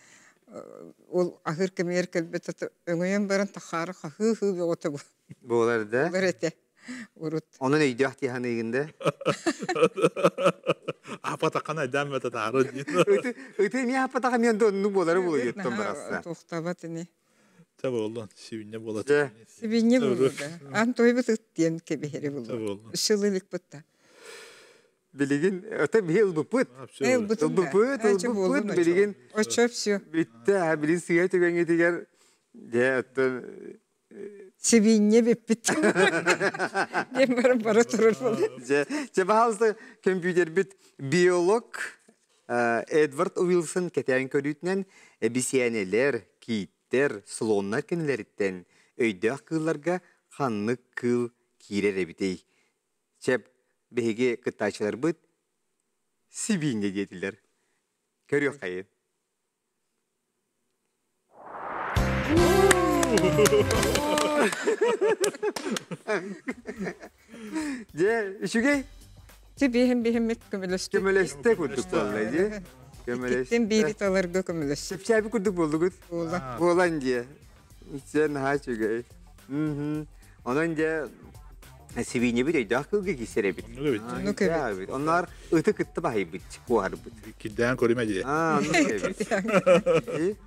ол аһыыр кэмигэр кэлбит өҥөйөн баран тахаары хаһыы-хыы бөҕөтө Буолар да. буолар этэ урут. Онон өйдөөх дии саныыгын да. Апатаххана айдаан бата таары диэн. Ыты ыты эмиэ аппатаха мен да оннук буолары буолуйуттан барахса. Туохтаабат ини. Та буоллун, сибинньэ буолар. Дьэ. Сибинньэ буолуо да. Аан тойбут ыт диэн кэбиһэри буолуо. Сыл илик бутта. Билигин ото биһи ылбыппыт. Ылбыппыт, ылбыппыт билигин. Оччо все. Бүттэ, билин сыа түгэҥҥитигэр дьэ оттон Сибиинньэ бүппүт. Диэн баран бара турар буолла. Дьэ, дьэ баһаалыста көмпүүтэрбит биолог Эдвард Уилсон кэтээн көрүүтүнэн эбисиэнэлэр, кииттэр, слоннар кинилэриттэн өйдөөх кыылларга ханнык кыыл киирэр эбитий? Чэп, биһиги кыттааччыларбыт сибиинньэ диэтилэр. Көрүөххэйин. Дьэ, үчүгэй? Ти биһим биһиммит көмөлөстө. Көмөлөстө курдук буолла дии. Көмөлөстө. Иккиттэн биири таларга көмөлөстө. Чэпчээби курдук буоллугут. Буола. Буолан дии. Сен наһаа үчүгэй. Онон дьэ сибиинньэбит өйдөөх кылга киирсэр эбит. Оннук эбит. Оннук эбит. Онноор ыты кытта баһыйбыт, куоһарбыт. Кирдээн көрүмэ дии. Аа, оннук эбит.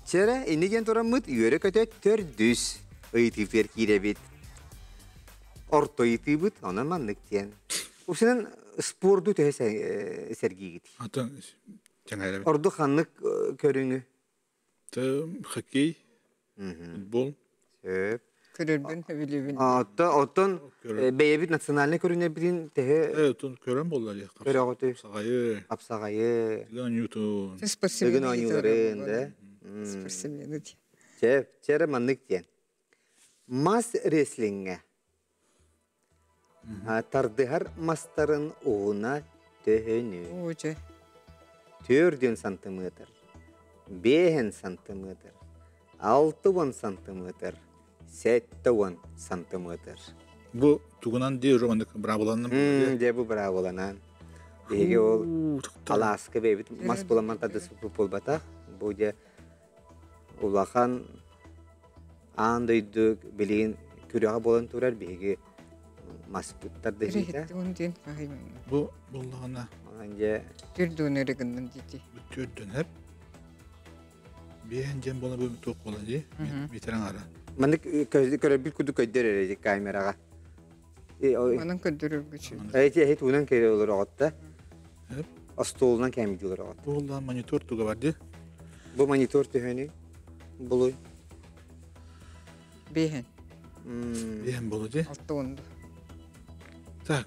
Чэрэ, инни диэн тураммыт үөрэ-көтө төрдүс ыйытыытыгар киирэбит. Орто ыйытыыбыт, онон маннык диэн. Усунан спорду төһө сэргиигит? Атын кэҥээрэбит. Ордук ханнык көрүҥү? Хоккей, футбол. Сөп. Көрөрбүн сөбүлүүбүн. Оттон бэйэбит национальнай көрүнэрбитин төһө Оттон көрөн буолла дии. Көрөҕүтүй? Апсаҕайы. Апсаҕайы. Дыгын оонньуутун. Дыгын оонньууларын, да? Спортсмены дии. Чэ, чэрэ маннык диэн. Мас рестлиҥҥэ тардыһар мастарын уһуна төһөнүй? Оо, дьэ. 4 сантиметр, 5 сантиметр, 60 сантиметр, 70 сантиметр. Бу тугунан дии уже маннык браабыланным. Дьэ бу браабыланан. Биһиги ол алааска бэйбит мас буламан тардыспыт буолбатах. Бу дьэ улахан аан дойду билигин күрэҕэ буолан турар биһиги маспыттар да иһитэ. Бу буллаҕына Онон дьэ Түрдүн өрө гыннын дии. Түрдүн хеп. Биэһэн диэн буола бу туох буола дии. Метрен ара. Маннык көрөрбүт курдук көйдөр эрэ камераҕа. Манан көрдөрөргө Эти эһи туунан кэлэ олороҕотта. Остуолунан кээмийдии олороҕот. Буолла монитор туга бар дии. Бу монитор төһөнүй? Булуй. Биэһэн. Биэһэн болу дии. Алта уонду. Так,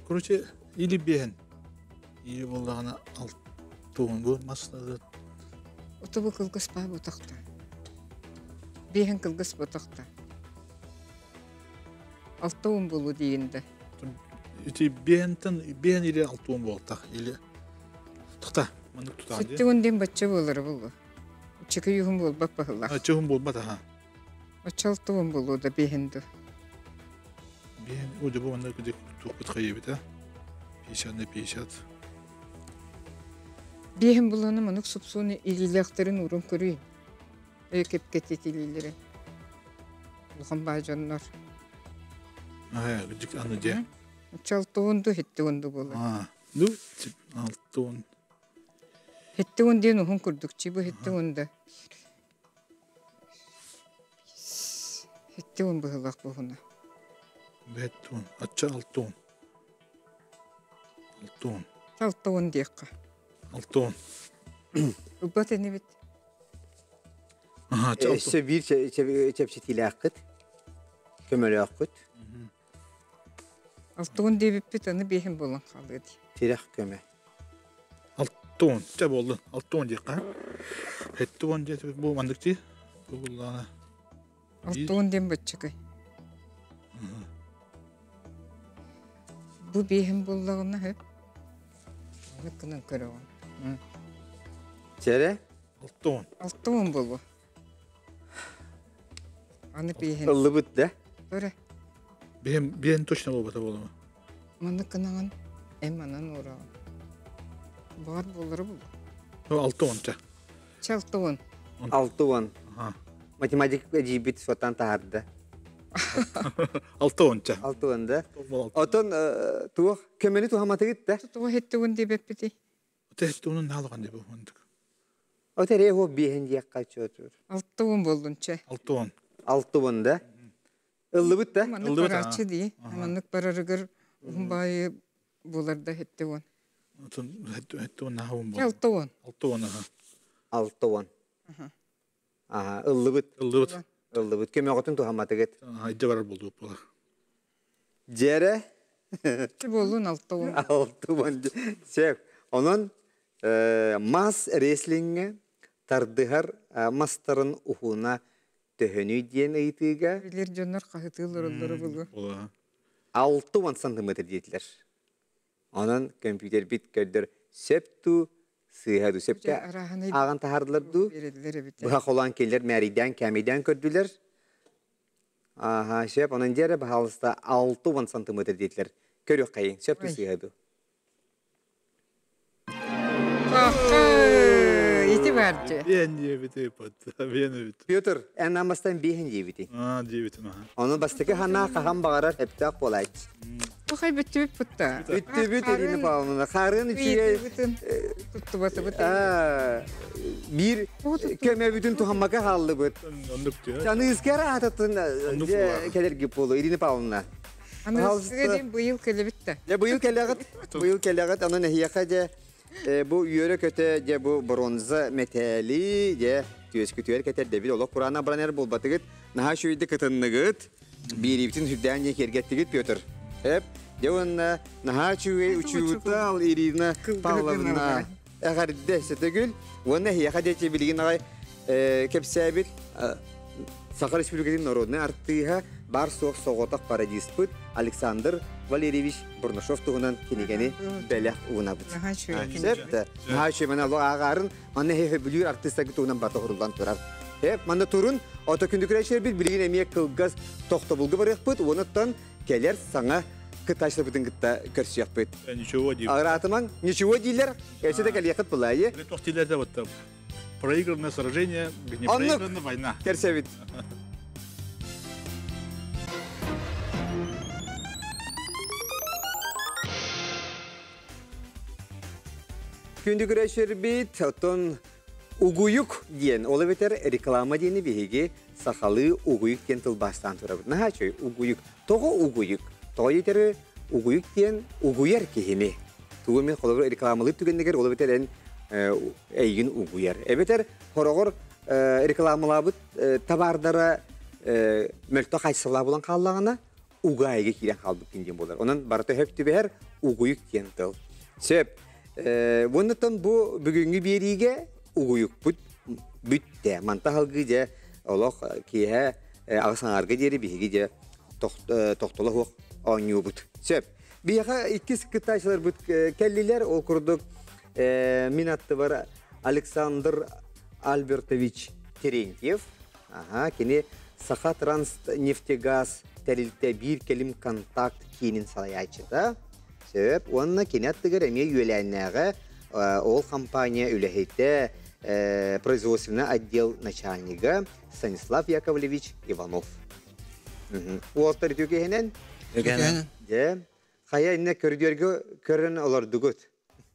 короче, или биэһэн. Или буоллаҕына алтуон бу мас Ото бу кылгас баа бутахта. Биэһэн кылгас бутахта. 60 буолуо диигин да. Ити биэһэнтэн биэһэн или 60 буолтах или Тохта. Маннык тутаан дии. Сэттэ уон диэн бачча буолара буолуо. Чыкый уһун буолбат баһылаах. Ачча уһун буолбат аха. Оччо 60 буолуо да биэһин ду. Биэһин удьубу манна кыдык туохпут хайыбыта. 50 на 50. Биэһин буланы маннык супсууну илиилээхтэрин уурун көрүй. Өй кэпкэтит илиилэрин. Улахан баа дьоннор. Аа, кыдык аны дьэ. Оччо 60 ду, 70 ду буолар. Аа, ну, 60. 70 диэн уһун курдук чи бу 70 да. 70 быһылах буһуна. 70, ачча 60. 60. 60 диэххэ. 60. Ылбат инибит. Аха, Өссө биир чэпчэтиилээххит, көмөлөөххүт. 60 диэбиппит аны биэһин буолан хаалыа дии. Тирэх көмө. 60. Чэ буоллун. 60 диэххэ. 70 диэт бу маннык дии. Бу буллаана. 60 диэн баччакай. Бу биэһин буоллаҕына хөп. Маннык гынан көрөҕүн. Чэрэ? 60. 60 буолуо. Аны биэһин. Ыллыбыт да? Көрө. Биэһин биэһин точно буолбата буолуо. Маннык гынаҕын эн манан уураҕын. Баҕар буолара буолуо. 60 чэ. Чэ 60. 60. Аха. Математик эдьиийбит суоттаан таһаарда. 60 чэ. 60 да. Отон туох көмөнү туһаматыгыт да? Туох хеттугун диэбэппитий? Тэттуунун наалахан диэбэ уһундук. От эрээ хуо биэһин диэххэ чуотур. 60 буоллун чэ. 60. 60 да. Ыллыбыт да? Маннык Ыллыбыт, барааччы дии. Маннык барарыгар уһун баайы буларда 70. Отон хеттуун наахабын Чэ буолла. 60. 60 аха. 60. Аха, ыллыбыт. Ыллыбыт. Ыллыбыт. Көмөҕөтүн туһаматыгыт. Идде барар болдук буолар. Дьэрэ Чэ буоллун 60. 60. Сеп. Онон мас реслиҥҥэ тардыһар мастарын уһуна төһөнүй диэн ыйытыыга Билэр дьоннор хаһытыылар оллоро булу. Була. 60 сантиметр диэтилэр. Онон компьютербит көрдөр сөп дуу, сыыһа дуу, сөпкө Арааһынай ааҕан таһаардылар дуу, береллер эбит. быһа холоон келлер мээрийдээн кээмэйдээн көрдүлэр. Аха, сөп, онон дьиэрэ баһаалыста 60 сантиметр диэтилэр. Көрүөххэйиҥ, сөп дуу, Ой. сыыһа дуу. Ити бар дьэ. Биэн диэбити пат. Биэн эбит. Петр, эн амастан биэһин диэбитиҥ. Аа диэбитим аха. Ону бастакы ханаа хаһан баҕарар эптээх буолааччы. Тухай бүттүбүт путта. Бүттүбүт Ирина Павловна. Харын үчүгэй Туттубатыбыт. биир көмөбүтүн тухаммака хааллыбыт. Оннук диэ. Аныыскар аататын Оннук буолар. кэлэрги буолу Ирина Павловна. Аныыскыга диэн быйыл кэлэбит да. Дьэ быйыл кэлэҕит, быйыл кэлэҕит, онон эһиэхэ дьэ бу үөрэ-көтө дьэ бу бронза мэтээли дьэ түөскүтүгэр кэтэрдэбит олох кураана баран эр буолбатыгыт наһаа үчүгэйдик кытынныгыт биириибитин сүрдээн дьэ киэргэттигит Петр. Эп, дьэ уонна наһаа үчүгэй учуутал Ирина Павловна эҕэрдэ сөтөгүл уонна эһиэхэ диэки билигин аҕай кэпсээбит Саха Республикатын народнай артыыһа бар суох соҕотох пародиспыт Александр Валерьевич Бурнашов туһунан кинигэни бэлэх уунабыт. Сөп да. Наһаа үчүгэй мана олох ааҕаарын манна эһи бүлүүр артыыстаргы туһунан бата уруллан турар. Эп, манна турун, ото күндүкүрэ билигин эмиэ кылгас тохтобулга барыахпыт, уонуттан кэлэр саҥа кыттааччыларбытын кытта көрсүөхпүт. Ничего диир. Араатымаҥ, ничего дииллэр, өссө да кэлиэххит былайы. Туох дииллэр да вот проигранное сражение, не проиграна война. Керсебит. Күндү күрәшербит, оттон угуйук диэн, ол эбэтэр реклама диэни биһиги сахалыы угуйук диэн тылбаастаан турабыт. Наһаа үчүгэй угуйук. Тоҕо угуйук? Тоҕо диэтэр угуйук диэн угуйар киһини. Тугу мен холобур рекламалыыр түгэннигэр ол эбэтэр эн эйигин угуйар. Эбэтэр хороҕор рекламалаабыт табаардара мөлтөх хайсалаа булан хааллаҕына угаайга киирэн хаалбыт диэн буолар. Онон барыта хөп түбэһэр угуйук диэн тыл. Сөп. Оннуттан бу бүгүҥҥү биэриигэ угуйукпут бүттэ. Манта халгыы дьэ олох киэһэ аҕыс аҥаарга диэри биһиги дьэ тохтоло суох оонньуубут. Сөп. Биһиэхэ иккис кыттааччыларбыт кэллилэр. Ол курдук Мин аттыбар Александр Альбертович Терентьев. Аха, кини Саха Транснефтегаз тэрилтэ биир кэлим контакт киинин салайааччыта. Сөп. Уонна кини аттыгар эмиэ үөлээннээҕэ ол компания үлэһитэ производственный отдел начальнига Станислав Яковлевич Иванов. Уолтар үтүөкэһинэн? Үтүөкэһинэн. Дьэ, хайа иннэ көрүдүөргө көрөн олордугут?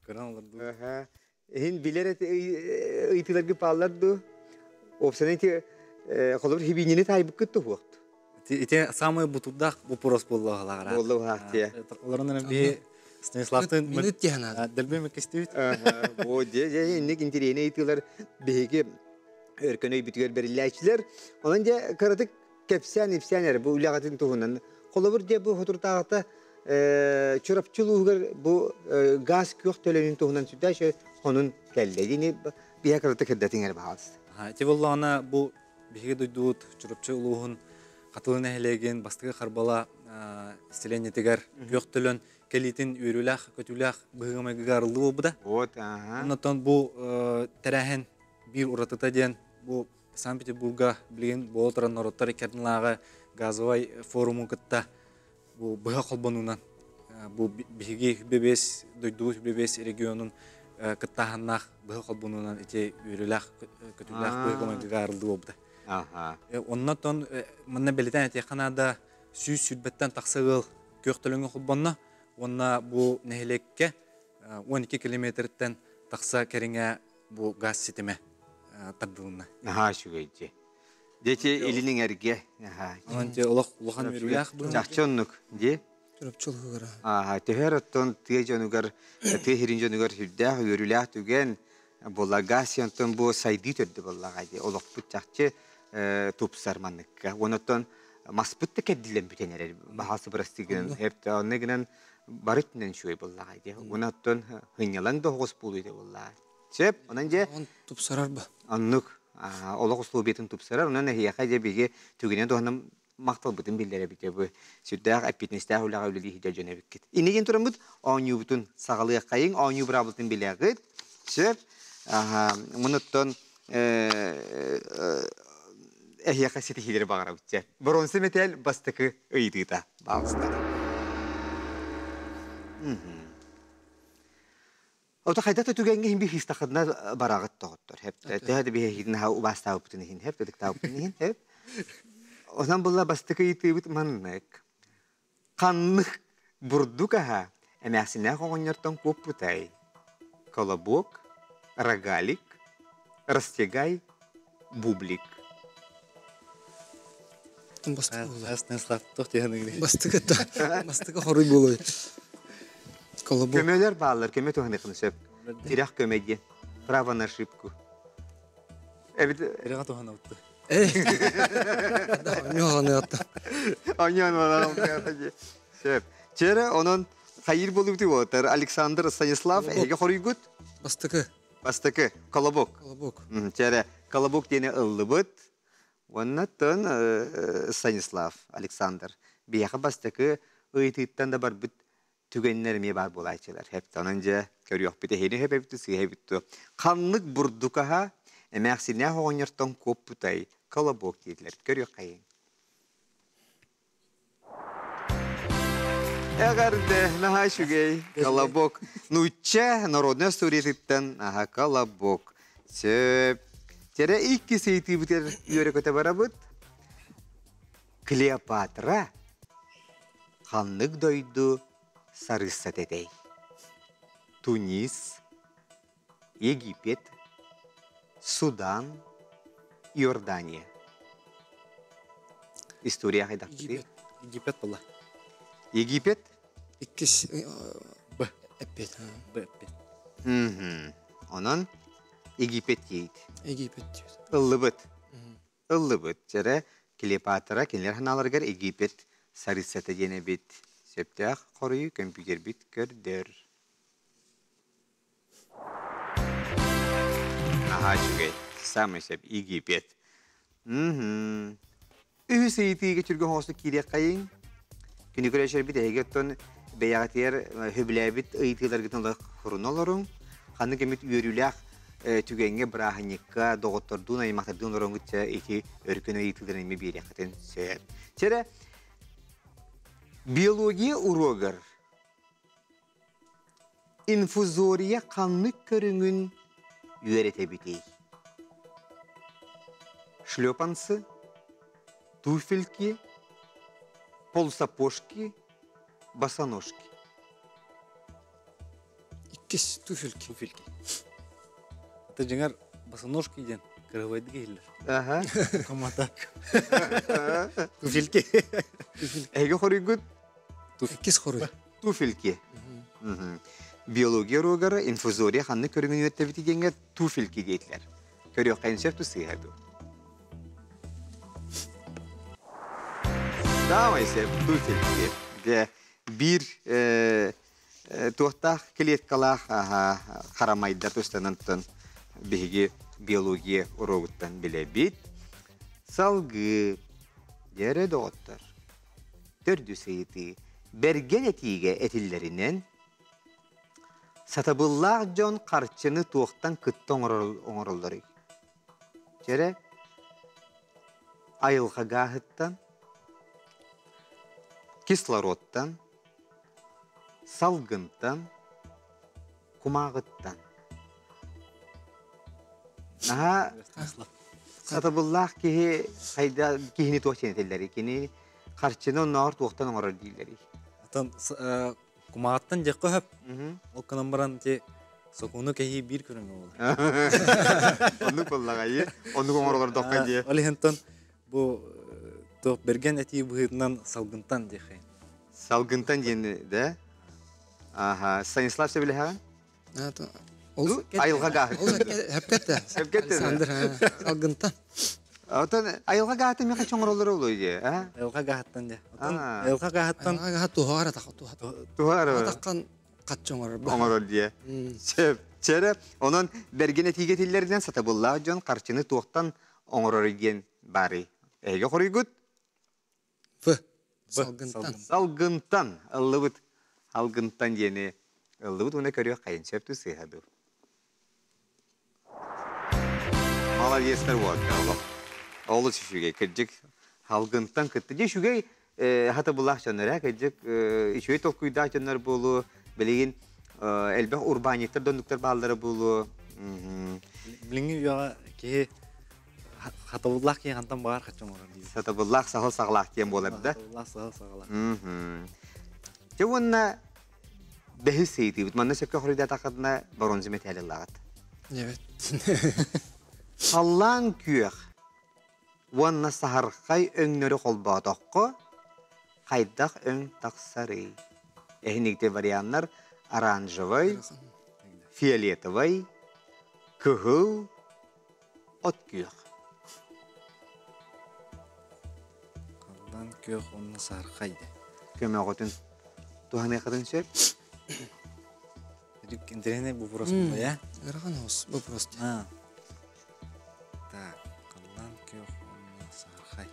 Көрөн олордугут. Иһин билэр ыйтыларгы пааллар дуу? Опсанан ити холобур хибиинини таайбыккыт туһуохт. Ити самый бутурдаах вопрос буолла Буолла уһаахтия. Олорон би Станиславтын минут тиһанаад. Дэлби меккестибит. Бу дьэ дьэ инник интириэһинэй ыйтылар биһиги өркөн өйбүтүгэр бэриллээччилэр. Онон дьэ кыратык кэпсээн-ипсээн эрэ бу үлэҕитин туһунан. Холобур дьэ бу хотуртааҕыта Чурапчы улууһугар бу газ күөх төлөнүн туһунан сүрдээх хонун кэллэ. Дини биһэ кыратык кырдатыҥ эрэ баҕалыста. Ити боллоҕуна бу биһиги дойдубут Чурапчы улууһун Хатылы нэһилиэгин бастакы Харбала селениетигэр күөх төлөн кэлиитин үөрүүлээх, көтүүлээх быһыыга-майгыга арыллыы буолбута. Вот, ага. Оннотон бу тэрээһин биир уратыта диэн бу Санкт-Петербурга билигин буола турар норуоттар иккардылааҕы газовай форуму кытта бу быһа холбонуунан бу биһиги бэбиэс дойдубут бэбиэс регионун кыттааһыннаах быһа холбонуунан ити үөрүүлээх көтүүлээх быһыыга-майгыга арыллыы буолбута. Оннотон манна бэлитээн этиэххэ наада 120-тэн тахса ыал күөх төлөҥҥө холбонно уонна бу нэһилиэккэ 12 километртэн тахса кэриҥэ бу газ ситимэ тардылынна. Наһаа үчүгэй дьиэ. Дьэ илин эҥэргэ. Онон те олох улахан үөрүүлээх быһыы. Чахчы оннук дьиэ. Чурапчы улуһугар. Ааха, төһөр оттон тыа дьонугар, тыа сирин дьонугар сүрдээх үөрүүлээх түгэн буолла. Газ онтон бу сайдыы төрдө буоллаҕа дии. Олохпут чахчы тупсар манныкка. Онон маспыт да кэрдиллэн бүтэн эрэр. Баһаасы бырастыы гынан, онно гынан бары өттүнэн үчүгэй буоллаҕа дии. Уонна оттон сынньалаҥ да оһоҕос буолуу буоллаҕа. Сөп, онон дьэ тупсарар ба. Оннук олох условиятын тупсарар. Онон эһиэхэ дьэ биһиги түгэнэ туһанан махталбытын биллэрэбит дьэ бу сүрдээх эппиэтинэстээх үлэҕэ үлэлии сылдьар дьон эбиккит. Иннигин тураммыт оонньуубутун саҕалыаххайыҥ, оонньуу быраабылатын билэҕит. Сөп. Мунуттан эһиэхэ ситиһиилэри баҕарабыт дьэ. Боруонса мэтээл бастакы ыйытыыта баалыстар. Ото хайда да түгэҥҥэ иһин биһиистаххытына бараҕыт тоҕоттор. Хэп төһө да биһиһиитин аһа убаастаабыппытын иһин хэп ытыктаабыппытын иһин хэп. Онон булла бастакы ыйытыыбыт маннык. Ханнык бурдук аһа эмээхсиннээх оҕонньортон куоппутай? Колобок, рогалик, растягай, бублик. Бастыгы бастыгы хоруй буолуой. Колобок. Көмөлөр бааллар, көмө туһаныхын сөп. Тирэх көмө диэн. Право на ошибку. Эбит Тирэҕэ туһанабытты. Сөп. Чэрэ, онон хайыр болубути болотар Александр Станислав эһиги хоруйгут? Бастакы. Бастакы, колобок. Колобок. Чэрэ, колобок диэни ыллыбыт. Уонна тон Станислав Александр биһиэхэ бастакы ыйытыыттан да барбыт түгэннэр эмиэ баар буолааччылар. Онон дьэ көрүөхпүт эһини хөпөбүт сыыһа эбит Ханнык бурдукаһа эмээхсиннээх оҕонньортон куоппутай колобок диэтилэр. Көрүөххэйиҥ. Эҕэрдэ, наһаа үчүгэй. Колобок. Нуучча народнай остуоруйатыттан аха колобок. Сөп. Терэ иккис ыйытыыбытыгар үөрэ-көтө барабыт. Клеопатра ханнык дойду сарыыссата этэй? Тунис, Египет, Судан, Иордания. История хайдахпытый? Египет. Египет была. Египет? Иккис Б. Эппет. Б эппет. Онон Египет диэйт. Египет диэбит. Ыллыбыт. Ыллыбыт. Дьэрэ Клеопатра кинилэр санааларыгар Египет сарыыссата диэн эбит. Сөптөөх хоруйу көмпүүтэрбит көрдөр. Наһаа үчүгэй. Самый сөп Египет. Үһүс ыйытыыга түргэн соҕустук киириэххэйиҥ. Күнү көрөчөрбүт эһиги оттон бэйэҕитигэр сөбүлээбит ыйытыыларгытын хуруна олоруҥ. Ханнык эмит үөрүүлээх түгэҥҥэ бырааһынньыкка доҕоттордуун аймахтардыын олороҥҥут ити өркөн ыйытыыларын эмиэ биэриэххитин сөп. Чэрэ биология уруогар инфузория ханнык көрүҥүн үөрэтэбитий? Шлепанцы, туфельки, полусапожки, босоножки. Иккис туфельки. Туфельки. Ата дьиҥэр босоножки диэн кырабайдык иһиллэр. Аха. Комата. Туфельки. Эһиги хоруйгут? Иккис хоруй. Туфельки. Биология уруогар инфузория ханнык көрүҥүн үөрэтэбит диэҥҥэ туфельки диэтилэр. Көрүөххэ сөп тусыыһа дуу. Давай сөп туфельки. Дьэ, биир туохтаах клеткалаах харамайдар тустанан биһиги биология уруогуттан билэбит. Салгыы дьэрэ доҕоттор. Төрдүс ыйытыы. Бэргэн этиигэ этиллэринэн, сатабыллаах дьон харчыны туохтан кытта оҥороллоруй? Чэрэ, айылҕа гааһыттан, кислородтан, салгынтан, кумааҕыттан. Наһаа сатабыллаах киһи хайда киһини туох диэн этэллэрий? Кини харчыны оннооҕор туохтан оҥорор дииллэрий? Отон кумаҕыттан диэххэ сөп. Ол гынан баран ити сокуону кэһии биир көрүҥэ буолар. Оннук буоллаҕай, оннук оҥоролордоххо дии. Ол иһинтэн бу туох бэргэн этии быһыытынан салгынтан диэххэ. Салгынтан диэн да? Аха, Станислав сөбүлэһэҕин? Ол айылҕа гааһы. Ол хөпкөттө. Хөпкөттө. Александр, салгынтан. Отон айылҕа гааһы миэхэ чоҥороллоро олуй дии, а? Айылҕа гааһыттан дьэ. Отон айылҕа гааһыттан Айылҕа гааһы туһаара таха туһа. Туһаара. Таххан хат оҥорор. Оҥорор дии. Сөп. Чэрэ, онон бэргэн этиигэ этиллэринэн сатабыллаах дьон харчыны туохтан оҥорор диэн баарый. Эһиги хоруйгут? В. Салгынтан. Салгынтан ыллыбыт. Алгынтан диэни ыллыбыт уонна көрүөх хайын сөп сыыһа дуу. Молодецтар буолар олох. Олус үчүгэй кырдьык алгынтан кытта. Дьэ үчүгэй хатыбылаах дьоннор ээ кырдьык үчүгэй толкуйдаах дьоннор буолуо. Билигин элбэх урбаанньыттар доннуктар бааллара буолуо. Билиҥҥи үйэҕэ киһи Хатабыллаах киһи хантан баҕар хаччы оҥорор диир. Сатабыллаах саһыл саҕалаах диэн буолар да. Сатабыллаах саһыл саҕалаах. Дьэ уонна бэһис ыйытыыбыт. Манна сөпкө хоруйдаатаххытына боруонза мэтээли ыллаҕыт. Эбэт. Халлаан күөх уонна саһархай өҥнөрү холбоотоххо хайдах өҥ тахсарый? Эһиникти варианнар оранжевый, фиолетовый, кыһыл, от күөх. Халлаан күөх уонна саархай де. Көмөҕүтүн туһаныаххытын сөп. Интэриэһинэй вопрос буолла, я? Ыарахан оҕус вопрос. Так, халлаан күөх уонна саархай.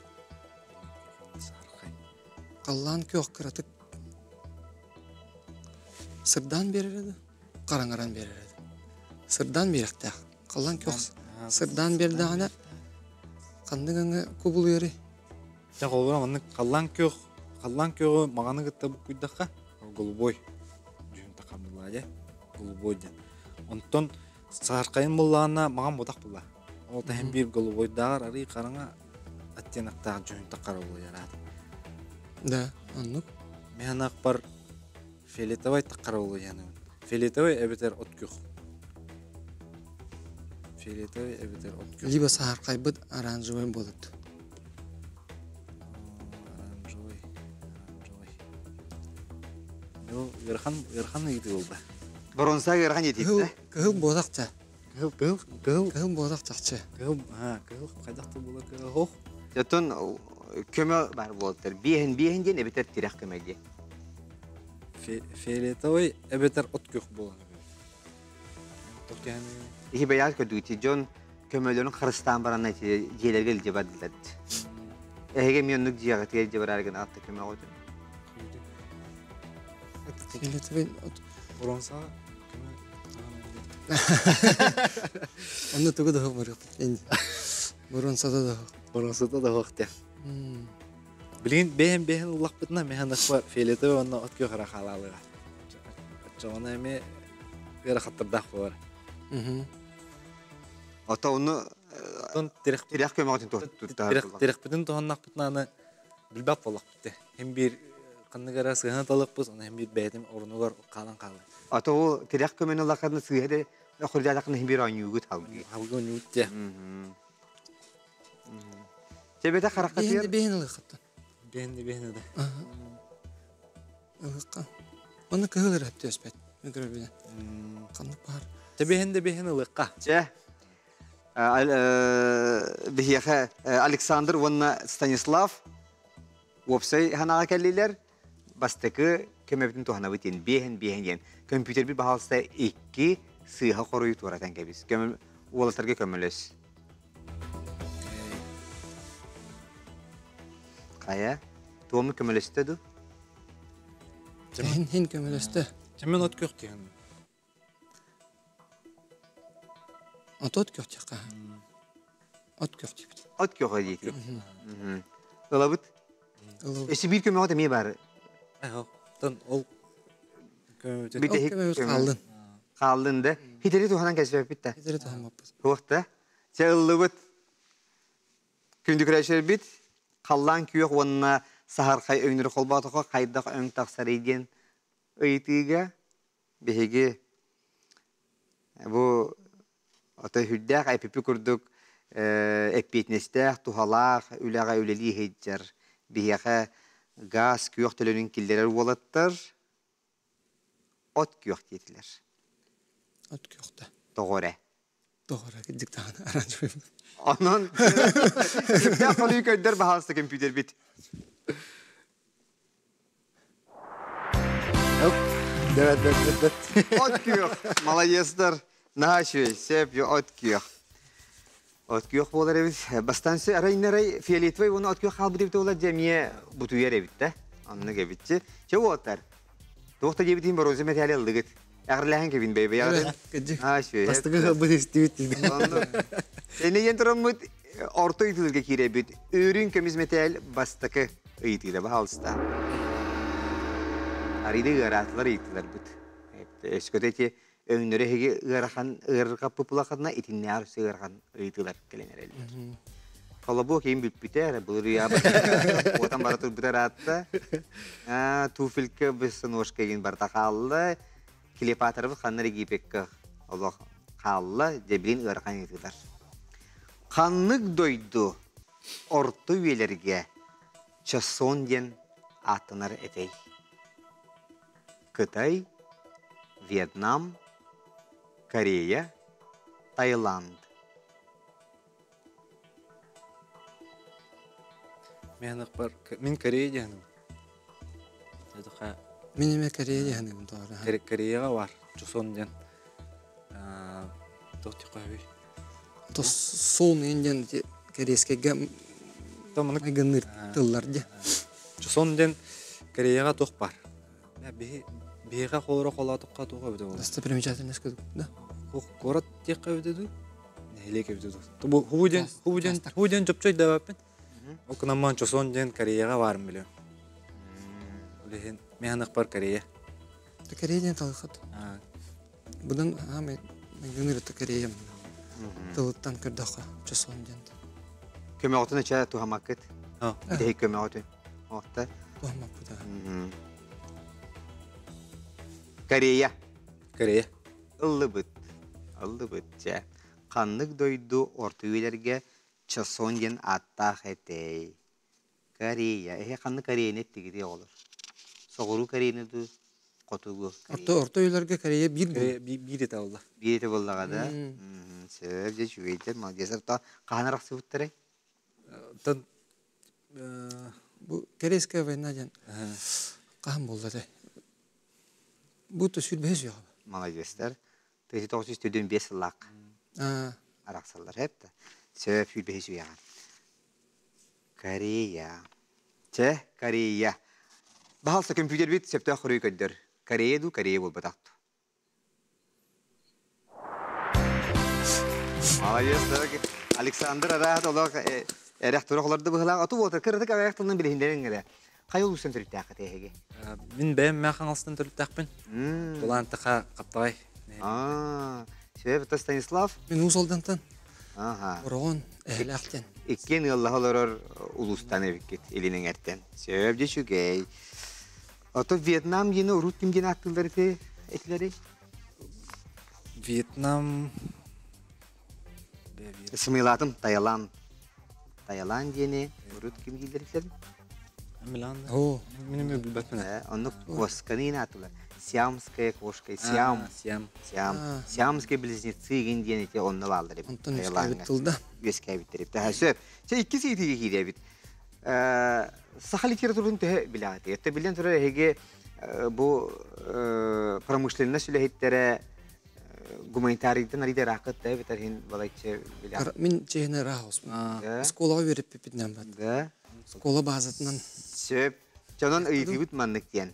Саархай. Халлаан күөх кыратык сырдаан биэрэр да, хараҥаран биэрэр да. Сырдаан биэрэхтээх. Халлаан күөх сырдаан биэрдэҕинэ ханнык өҥө кубулуйарый? Дьэ холобура маннык халлаан күөх халлаан күөҕү маҕаны кытта буккуйдахха голубой дьүһүн тахамылаа дьэ голубой диэн. Онтон сааркайын буллаҕына маҕан ботах була. Ол таһын биир голубойдааҕар арый хараҥа оттеноктаах дьүһүн таххара буолуйараат. Да, оннук. Мен бар Фиолетовай таххара буолуйаныбын. Фиолетовай эбэтэр от күөх. Фиолетовай эбэтэр от күөх. Либо саһархайбыт оранжевый болот. Оранжевый, оранжевый. Бу ыарахан, ыарахан ыйытыы буолла. Боронса ыарахан етиттэ. Кыһыл буолахча. Кыһыл, кыһыл, кыһыл. Кыһыл буолах чахчы. Кыһыл, а, кыһыл хайдах да буолар кыһыл. Ох. Оттон көмө бар буолтар. Биэһин биэһин диэн эбэтэр тирэх көмө диэн. Фиолетовый эбэтэр от күөх буолан Иһи бэйэҕит көрдүгүт дьон көмөлөрүн харыстаан баран эти дьиэлэргэ илдьэ бардылар. Эһиги эмиэ оннук дьиэҕитигэр илдьэ бараары гына атта көмөҕүтүн. Фиолетовый от Бронза көмө. Онно тугу да барыахпыт. Боруонсата да. Боруонсата да суох диэн. Билигин бэйэм ыллахпытына мэһэн ыкпар фиолетовый уонна от күөх эрэ хаалаалыга. Оччоҕуна эмиэ ыарахаттардаах буолар. Ото ону тирэх көмөҕүтүн тирэхпитин туһаннахпытына аны билбэт буоллахпыт. Хим биир ханнык эрэ сыһыаны талыахпыт, оны хим биир бэйэтин орунугар хаалан хаалар. Ото ол тирэх көмөнү ыллаххына сыыһа да хурдалаххына хим биир оонньуугут халгыы. Халгыы оонньуут те. Себете харахха Бэйэн ылыаххаттан. Бэйэн бэйэн да. Ылыахха. Оны кыһыл эрэ түөспэт. Көрөр билен. Ханнык баар. Тебэһин да бэйэн ылыахха. Чэ. Биһиэхэ Александр уонна Станислав уопсай ханаҕа кэллилэр. Бастакы көмөбүтүн туһанабыт диэн биэһин биэһин диэн компьютербит баһаалыста икки сыыһа хоруйу туоратан кэбис. Уолаттарга көмөлөс. Хайа, туому көмөлөстө ду? Хин хин көмөлөстө. Чемен от көх диэн. От көх диэххэ. От көх диэбит. От көх диэти. Ылабыт. Эси биир көмөҕө эмиэ бар. Тон ол көмөбүт хааллын. Хааллын да. Хитери туһанан кэсбэппит да. Хитери туһаммаппыт. Туох да. Чэ ыллыбыт. Күндү көрөөччүлэрбит, халлаан күөх уонна саһархай өҥнөрү холбоотоххо хайдах өҥ тахсарый диэн ыйытыыга биһиги бу отой сүрдээх эпипи курдук эппиэтинэстээх, туһалаах үлэҕэ үлэлии сылдьар биһиэхэ гаас күөх төлөнүн киллэрэр уолаттар от күөх диэтилэр. От күөхтэ. Тоҕо эрэ. Тоҕо эрэ диктант оранжевый. Онон сүрдээх холуйу көрдөр баһаалыста компьютербит. От күөх. Молодецтар. Наһаа үчүгэй. Сөп, от күөх. От күөх буолар эбит. Бастаан арай фиолетовый уонна от күөх хаалбыт эбит буолар дьэ эмиэ бутуйар эбит да. Оннук эбитчи. Чэ уолаттар. Туох да диэбитин боруонса мэтээли ыллыгыт. Эҕэрлээһин кэбин бэйбэйэҕитин. Аа үчүгэй. Бастакы хабыт истибит. Эне диэн тураммыт орто ыйытыыларга киирэбит. Өрүн көмүс мэтээл бастакы ыйытыыта баһаалыста. Арыйда ыараатылар ыйытыыларбыт. Өскөтө ити өҥнөрө эһиги ыарахан ыарырҕаппыт булахатына итиннээҕэр өссө ыарахан ыйытыылар кэлэн эрэллэр. Холобуок иин бүппүтэ эрэ былырыйаабыт уотан бара турбута ыраатта. Туфелька босоножка игин барыта хаалла. Клеопатрабыт ханна Египекка олох хаалла, дьэбилин ыарахан ыйытыылар. Ханнык дойду орто үйэлэргэ Часон диэн ааттанар этэй? Кытай, Вьетнам, Корея, Таиланд. Мин Корея диэхиним. Мин эмэ Корея диэхиним тоҕо. Кореяҕа бар. Чосон диэн. Туох диэххэ Сон диэн кэриэскэйгэ майгынныыр тыллар дии. Чосон диэн Кореяҕа туох бар? Биһиэхэ холоро холоотоххо туох эбитэ буолла? Достопримечательность да? Куорат диэххэ эбитэ дуу? Нэһилиэк эбитэ дуу? Хубу диэн хубу диэн хубу диэн чопчу өйдөөбөппүн. Ол гынан Чосон диэн Кореяҕа баарым билиэм. Ол иһин мин бар Корея. Корея диэн талыхат. Будан аамай майгыныр Корея тылыттан көрдөххө Чосон диэн. Көмөҕүтүн ыча туһамаккыт. Итэһик көмөҕүтүн. Оохта. Туһаммаппыт. Корея. Корея. Ыллыбыт. Ыллыбыт. Чэ. Ханнык дойду орто үйэлэргэ Чосон диэн ааттаах этэй? Корея. Эһи ханнык Кореяны эттигитий оҕолор? Соҕуруу Кореяны дуу, хотугу Орто орто үйэлэргэ Корея биир биир этэ буолла. Биир этэ буоллаҕа да? Сөп, дьэ үчүгэйдэр, молодец. Хаһан арахсыбыттарай? Тон Бу Корейская война диэн хаһан буолла этэй? Бу сүүрбэһис үйэҕэ. Молодецтар. 1945 сыллаах арахсаллар хэп Сөп сүүрбэһис үйэҕэ. Корея. Чэ, Корея. Баһалса компьютербит сөптөөх хоруй көрдөр. Корея дуу, Корея буолбатах дуу. Молодец, Александр араат олох эрэх турах олорду быһылаах. Оту буотар кырытык аҕыйах тылынан билиһиннэрин эрэ. Хайа улуустан төрүттээххит эһиги? Мин бэйэм мэ Хаҥаластан төрүттээхпин. Тулаан таха Хаптаҕай. Аа, Сөп, Станислав? Мин Уус Алдантан. Аха. Бороҕон, Эһэлээхтэн. Иккиэн ыаллаһа олорор улуустан эбиккит, Илин Эҥэртэн. Сөп, дьэ үчүгэй. Ото Вьетнам диэни урут ким диэн ааттыыллар ити этилэрий? Вьетнам Сымыйлаатым, Таиланд. Таиланд диэни урут ким дииллэр этилэр? Милан. О, мин эмиэ билбэппин. Оннук куосканы ааттылар. Сиамская кошка, Сиам. Сиам. Сиам. Сиамские близнецы гин диэн ити онно бааллар эбит. Онтон үөскээбит тылда. Үөскээбиттэр эбит. Сөп. Чэ иккис ыйытыыга киирэбит. Саха литературатын төһө билэҕитий? Өттө билэн турар эһиги бу промышленность үлэһиттэрэ гуманитарийдан арыйда ырааххыт да эбэтэр иһин балайча билэҕит. Мин чиэһинэ ыраах оспун. Оскуолаҕа үөрэппиппитинэн бат. Да. Оскуола базатынан. Сөп. Дьонон ыйытыыбыт маннык диэн.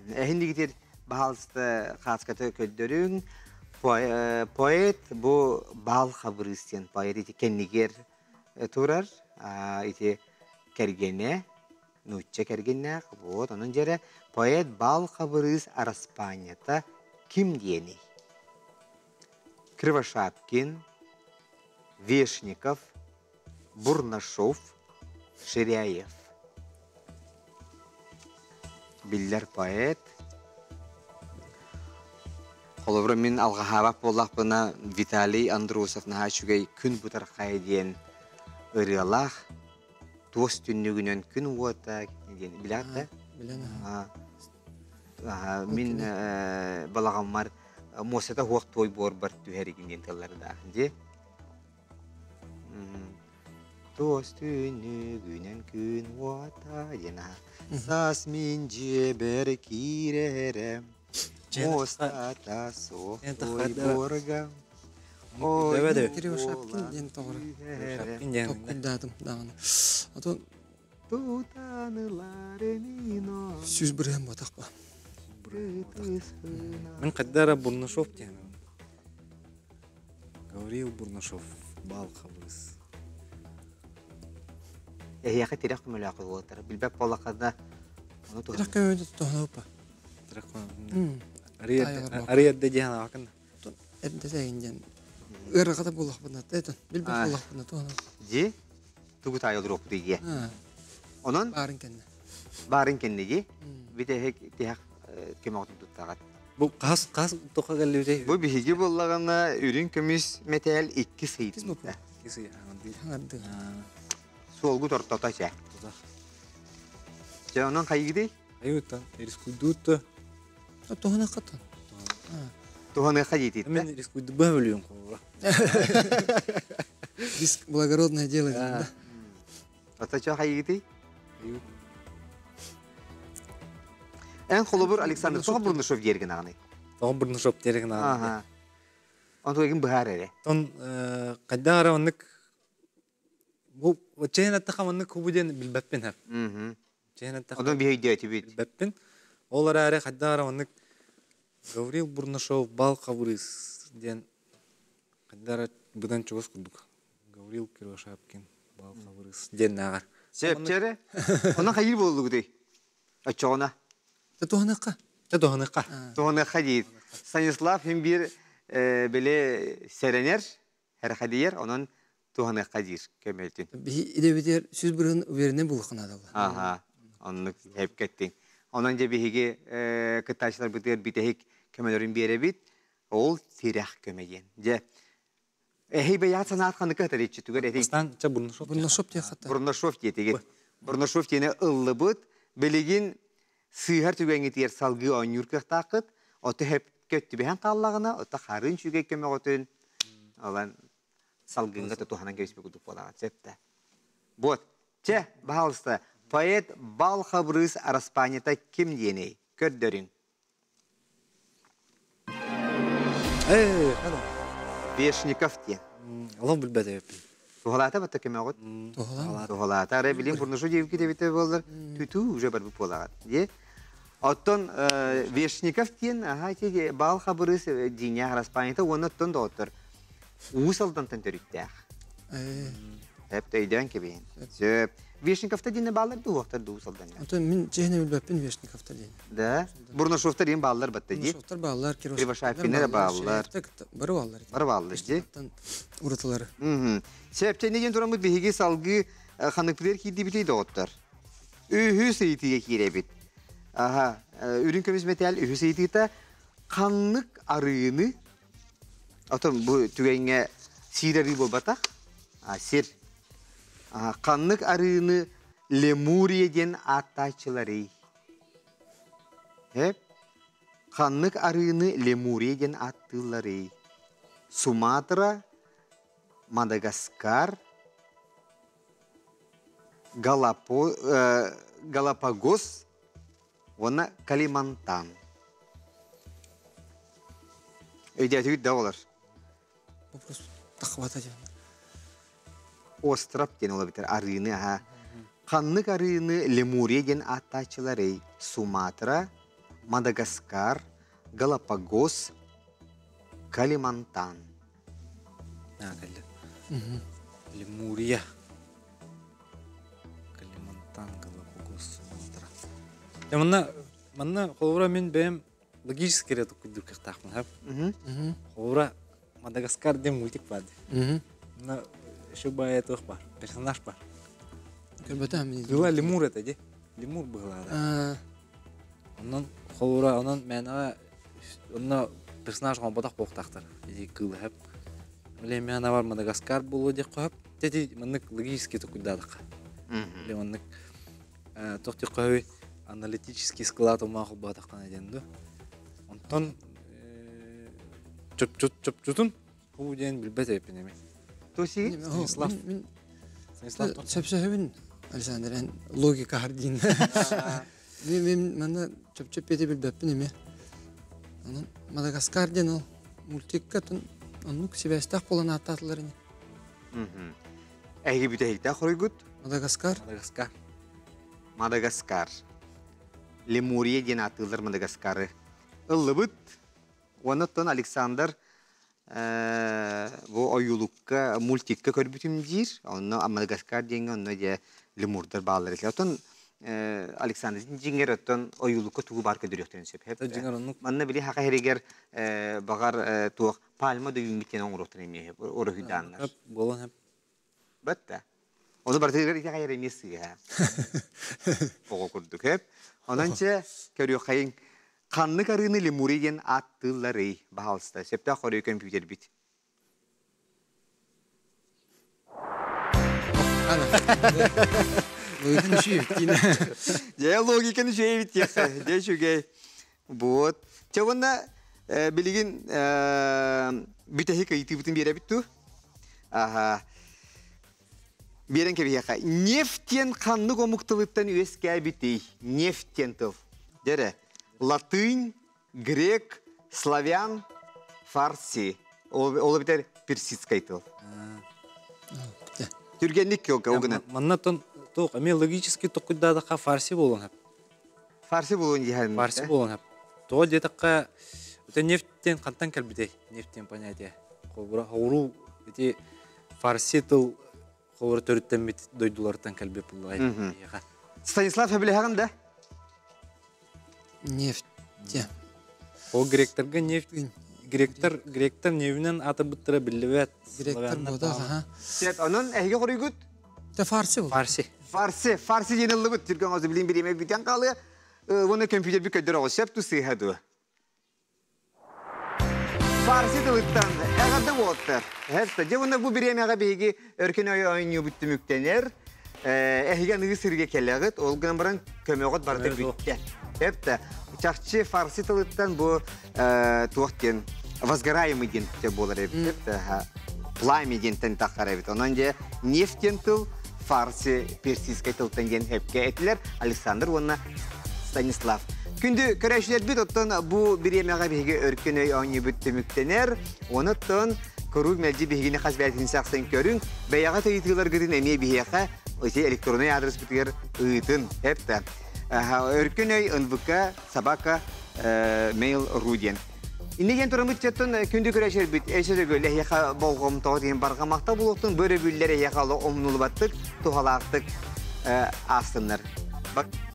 Эһин дигитир баһаалыста хааската көрдөрүҥ. Поэт бу Баал Хабырыыс диэн поэт ити кэннигэр турар. Ити кэргэнэ, нуучча кэргэннээх. Вот, онон дьэрэ поэт Баал Хабырыыс араспаанньата ким диэний? Кривошапкин, Вешников, Бурнашов, Ширяев. Биллэр поэт. Холобура мин алҕаһаабат буоллахпына Виталий Андросов наһаа үчүгэй «Күн бытархайа» диэн ырыалаах туос түннүгүнэн күн уота диэн билэҕит да? Билэн. Мин балаҕаммар муостата суох туой буорбар түһэригин диэн тыллардаах дии. Туос түүнүгүнэн күн уота диэн Саас мин дьиэбэр киирэрэ Муостата суох туой буорга Кривошапкин диэн тоҕоро. Токкуйдаатым даҕаны. А то 100% буотах ба. Мин хайдара Бурнашов диэн. Гаврил Бурнашов баал хабырыс. Эһиэхэ тирэх көмөлөөх буолтар. Билбэт буоллаххына ону Тирэх көмөлөөх туһанаппа. Тирэх Арый эрдэ диэн аакын. Эрдэ тегин диэн ыарахата буоллахпына тетен билбэт буоллахпына туһанап. Дьи тугу таайа олоруохпут ийэ. Онон баарын кэннэ. Баарын кэннэ дии. Бүтэһик тиһэх көмөҕүтүн туттаҕат. Бу хас хас тоха кэллибитей? Бу биһиги буоллаҕына үрүҥ көмүс мэтээл икки сыйытта. Икки сый аҥардыы. Аҥардыы. Суолгут ортото чэ. Дьэ онон хайыгыдый? Айыгыттан рискуйдуутта. Туһаныаххаттан. Туһаныахха диэтит. Мен рискуйдубаа өлүөн холура. Риск благородное дело да. Ата чо хайыгытый? Эн холобур Александр тоҕо Бурнашов диэргин аҕаный? Тоҕо Бурнашов диэргин аҕаный? Онту эгин быһаар эрэ. Тон хайдах эрэ оннук бу чэйин аттаха маннык кубу диэн билбэппин хап. Чэйин аттаха Онон биһөйдөөтүбүт. Билбэппин. Ол эрээри хайдах эрэ оннук Гаврил Бурнашов бал хабырыыс диэн хайдах эрэ быдан чугас курдук. Гаврил Кривошапкин бал хабырыыс диэн ааҕар. Сөпчөрө. Онон хайыр буоллугутуй? Оччоҕуна? Туһаныахха. Туһаныахха. Туһаныахха диир. Станислав хим биир били сэрэнэр, эрэхэдийэр, онон туһаныахха диир көмөлтүн. Биһи идэбитигэр 100% уверенный буолуохха наадалла. Аха, оннук эпкеттиҥ. Онон дьэ биһиги кыттааччыларбытыгар бүтэһик көмөлөрүн биэрэбит. Ол тирэх көмө диэн. Дьэ, эһи бэйэҕит санаат ханнык этэриччи түгэр этиҥ. Бастаан чэ Бурнашов. Бурнашов диэххэ. Бурнашов диэтигит. Бурнашов диэни ыллыбыт. Билигин сыыһар түгэҥҥитигэр салгыы оонньуур кыахтааххыт. Ото сөпкө түбэһэн хааллаҕына, ото харын үчүгэй көмөҕүтүн ылан салгыҥҥа тутуһанан кэбиспит курдук буолаҕыт. Сөп да. Вот. Чэ, баһаалыста, поэт Бал Хабырыыс араспаанньата ким диэний? Көрдөрүҥ. Э, Вешников диэн. Олох билбэт эбиппин. Туһалаата батта көмөҕүт? Туһалаата. Туһалаата. Арай билим Бурнашу диэбиккит эбитэ буоллар, түтүү уже барбыт буолаҕыт. Дии. Оттон Вешников диэн аха ити Баал Хабырыыс дьиҥнээх араспаанньата уонна оттон доҕоттор. Уус Алдантан төрүттээх. Эп өйдөөн кэбиһин. Сөп. Вешниковта диэн бааллар дуу, уохтар дуу Уус Алдаҥҥа? Антон мин чиһинэ билбэппин Вешниковта диэн. Да. Бурнашовтар диэн бааллар батта дии. Бурнашовтар бааллар, Кривошапкиннар бааллар. Бары бааллар. Бары бааллар дии. Уратылары. Сөп, дьэ тураммыт биһиги салгыы ханныктыгар киирдибитий доҕоттор? Үһүс ыйытыыга киирэбит. Аха, үрүҥ көмүс мэтээл үһүс ыйытыыта ханнык арыыны Отон бу түгэҥҥэ сиир арыы буолбатах, а сир. Ханнык арыыны Лемурия диэн ааттааччыларый? Эп? Ханнык арыыны Лемурия диэн ааттыылларый? Суматра, Мадагаскар, Галапо, Галапагос уонна Калимантан. Өйдөөтүгүт да олор. Вопрос тахвата диэн. Остров диэн ол эбитэр арыыны аха. Ханнык арыыны Лемурия диэн ааттааччыларый? Суматра, Мадагаскар, Галапагос, Калимантан. Кэллэ. Лемурия. Калимантан, Галапагос, Суматра. Я манна манна холобура мин бэйэм логически эрэ курдук кыахтаахпын хап. Холобура Мадагаскар диэн мультик бар дии. Манна еще баайа туох бар, персонаж бар. Көрбөтөм мин. Была лемур это ди. Лемур быһылаада. Онон холобура онон мээнэҕэ онно персонаж оҥорботох буолуохтаахтар. Ити кыылы хэп. Биле мээнэ бар Мадагаскар буолуо диэххэ сөп. Ити маннык логически токуйдаатахха. Биле маннык туох диэххэ сөбүй аналитический склад умаах холбоотоххуна диэн дуу. Онтон чопчутун хуу диэн билбэт эбиппин эми. Туси? Станислав. Станислав Сөпсөһөбүн Александр эн логика хардиин. Мен мен манна чопчу пети билбэппин эми. Онон Мадагаскар диэн ол мультикка тун оннук сибээстээх буолан ааттаатылар ини. Эһиги бүтэһиктээх хоруйгут? Мадагаскар. Мадагаскар. Мадагаскар. Лемурия диэн ааттыыллар Мадагаскары. Ыллыбыт. Онон Александр бу ойуулукка, мультикка көрбүтүм диир. Онно Мадагаскар диэҥҥэ онно дьэ лемурдар бааллар этилэр. Оттон Александр дьиҥэр оттон ойуулукка тугу баар көрдөрүөхтэрин сөп. Дьиҥэр оннук. Манна били хаха иһигэр баҕар туох пальма да үүммүт диэн оҥоруохтарын эмиэ уруһуйдааннар. Буолан Бытта. Ону барытыгар итэҕэйэр эмиэ сыыһа. Оҕо курдук эп. Онон чэ, көрүөххэйиҥ. Ханнык арыыны лемурий диэн ааттыылларый? Баһаалыста, сөптөөх хоруй көмпүүтэрбит. Логиканы үчүгэй Дьэ, логиканы үчүгэй эбит диэххэ. Дьэ, үчүгэй. Вот. Чэ, уонна билигин бүтэһик ыйытыыбытын биэрэбит дуу? Аха. Биэрэн кэбиһиэхэ. Нефть диэн ханнык омук тылыттан үөскээбитий? Нефть диэн тыл. Дьэрэ. Латынь, грек, славян, фарси. Ол эбэтэр персидскай тыл. Түргэнник ол гынан. Манна тон туох эмиэ логически токуйдаатахха фарси буолуон сөп. Фарси буолуон диһэн. Фарси буолуон сөп. Тоҕо диэтэххэ, это нефть хантан кэлбитэй? Нефть диэн понятие. Холобура, хоҕуруу ити фарси тыл холобура төрүттэммит дойдулартан кэлбит буоллаҕай биһиэхэ. Станислав сөбүлэһэҕин да? Нефть. Ол гректэргэ нефть гректэр гректэр нефтинэн аатырбыттара биллибэт. Гректэр буотах, аха. Сөп, онон эһиги хоруйгут? Те фарси был. Фарси. Фарси, фарси диэн ыллыбыт. Түргэн оҕус билин бириэмэ бүтэн хаалыа. Уонна компьютербит көрдөр оҕус сөп ту сыыһа дуо? Фарси тылыттан эҕэрдэ буолтар. Эһэртэ. Дьэ уонна бу бириэмэҕэ биһиги өркөн өй оонньуубут түмүктэнэр. Эһиги аныгы сырыга кэлэҕит, ол гынан баран көмөҕүт барыта бүттэ. Эптэ. Чахчы фарси тылыттан бу туох диэн возгораемый диэн буолар эбит. Пламя диэнтэн таххар эбит. Онон дьэ нефть диэн тыл фарси персидскэй тылтан диэн эпкэ этилэр Александр уонна Станислав. Күндү көрөөччүлэрбит оттон бу бириэмэҕэ биһиги өркөн өй оонньуубут түмүктэнэр. Онуттан куруук мэлдьи биһигини хас бэйэтин сахсын көрүҥ. Бэйэҕэ ыйытыыларгытын эмиэ биһиэхэ ити электроннай аадырыспытыгар ыытын. Эптэ. Өркөн өй НВК собака mail.ru диэн. Иннигэн турамыт четтон күндү көрөчөрбүт эсө төгүл эһиэхэ болҕомтоҕо диэн барҕамахта булуохтун бөрөбүллэр эһиэхэ омнулубаттык, туһалаахтык аастыннар.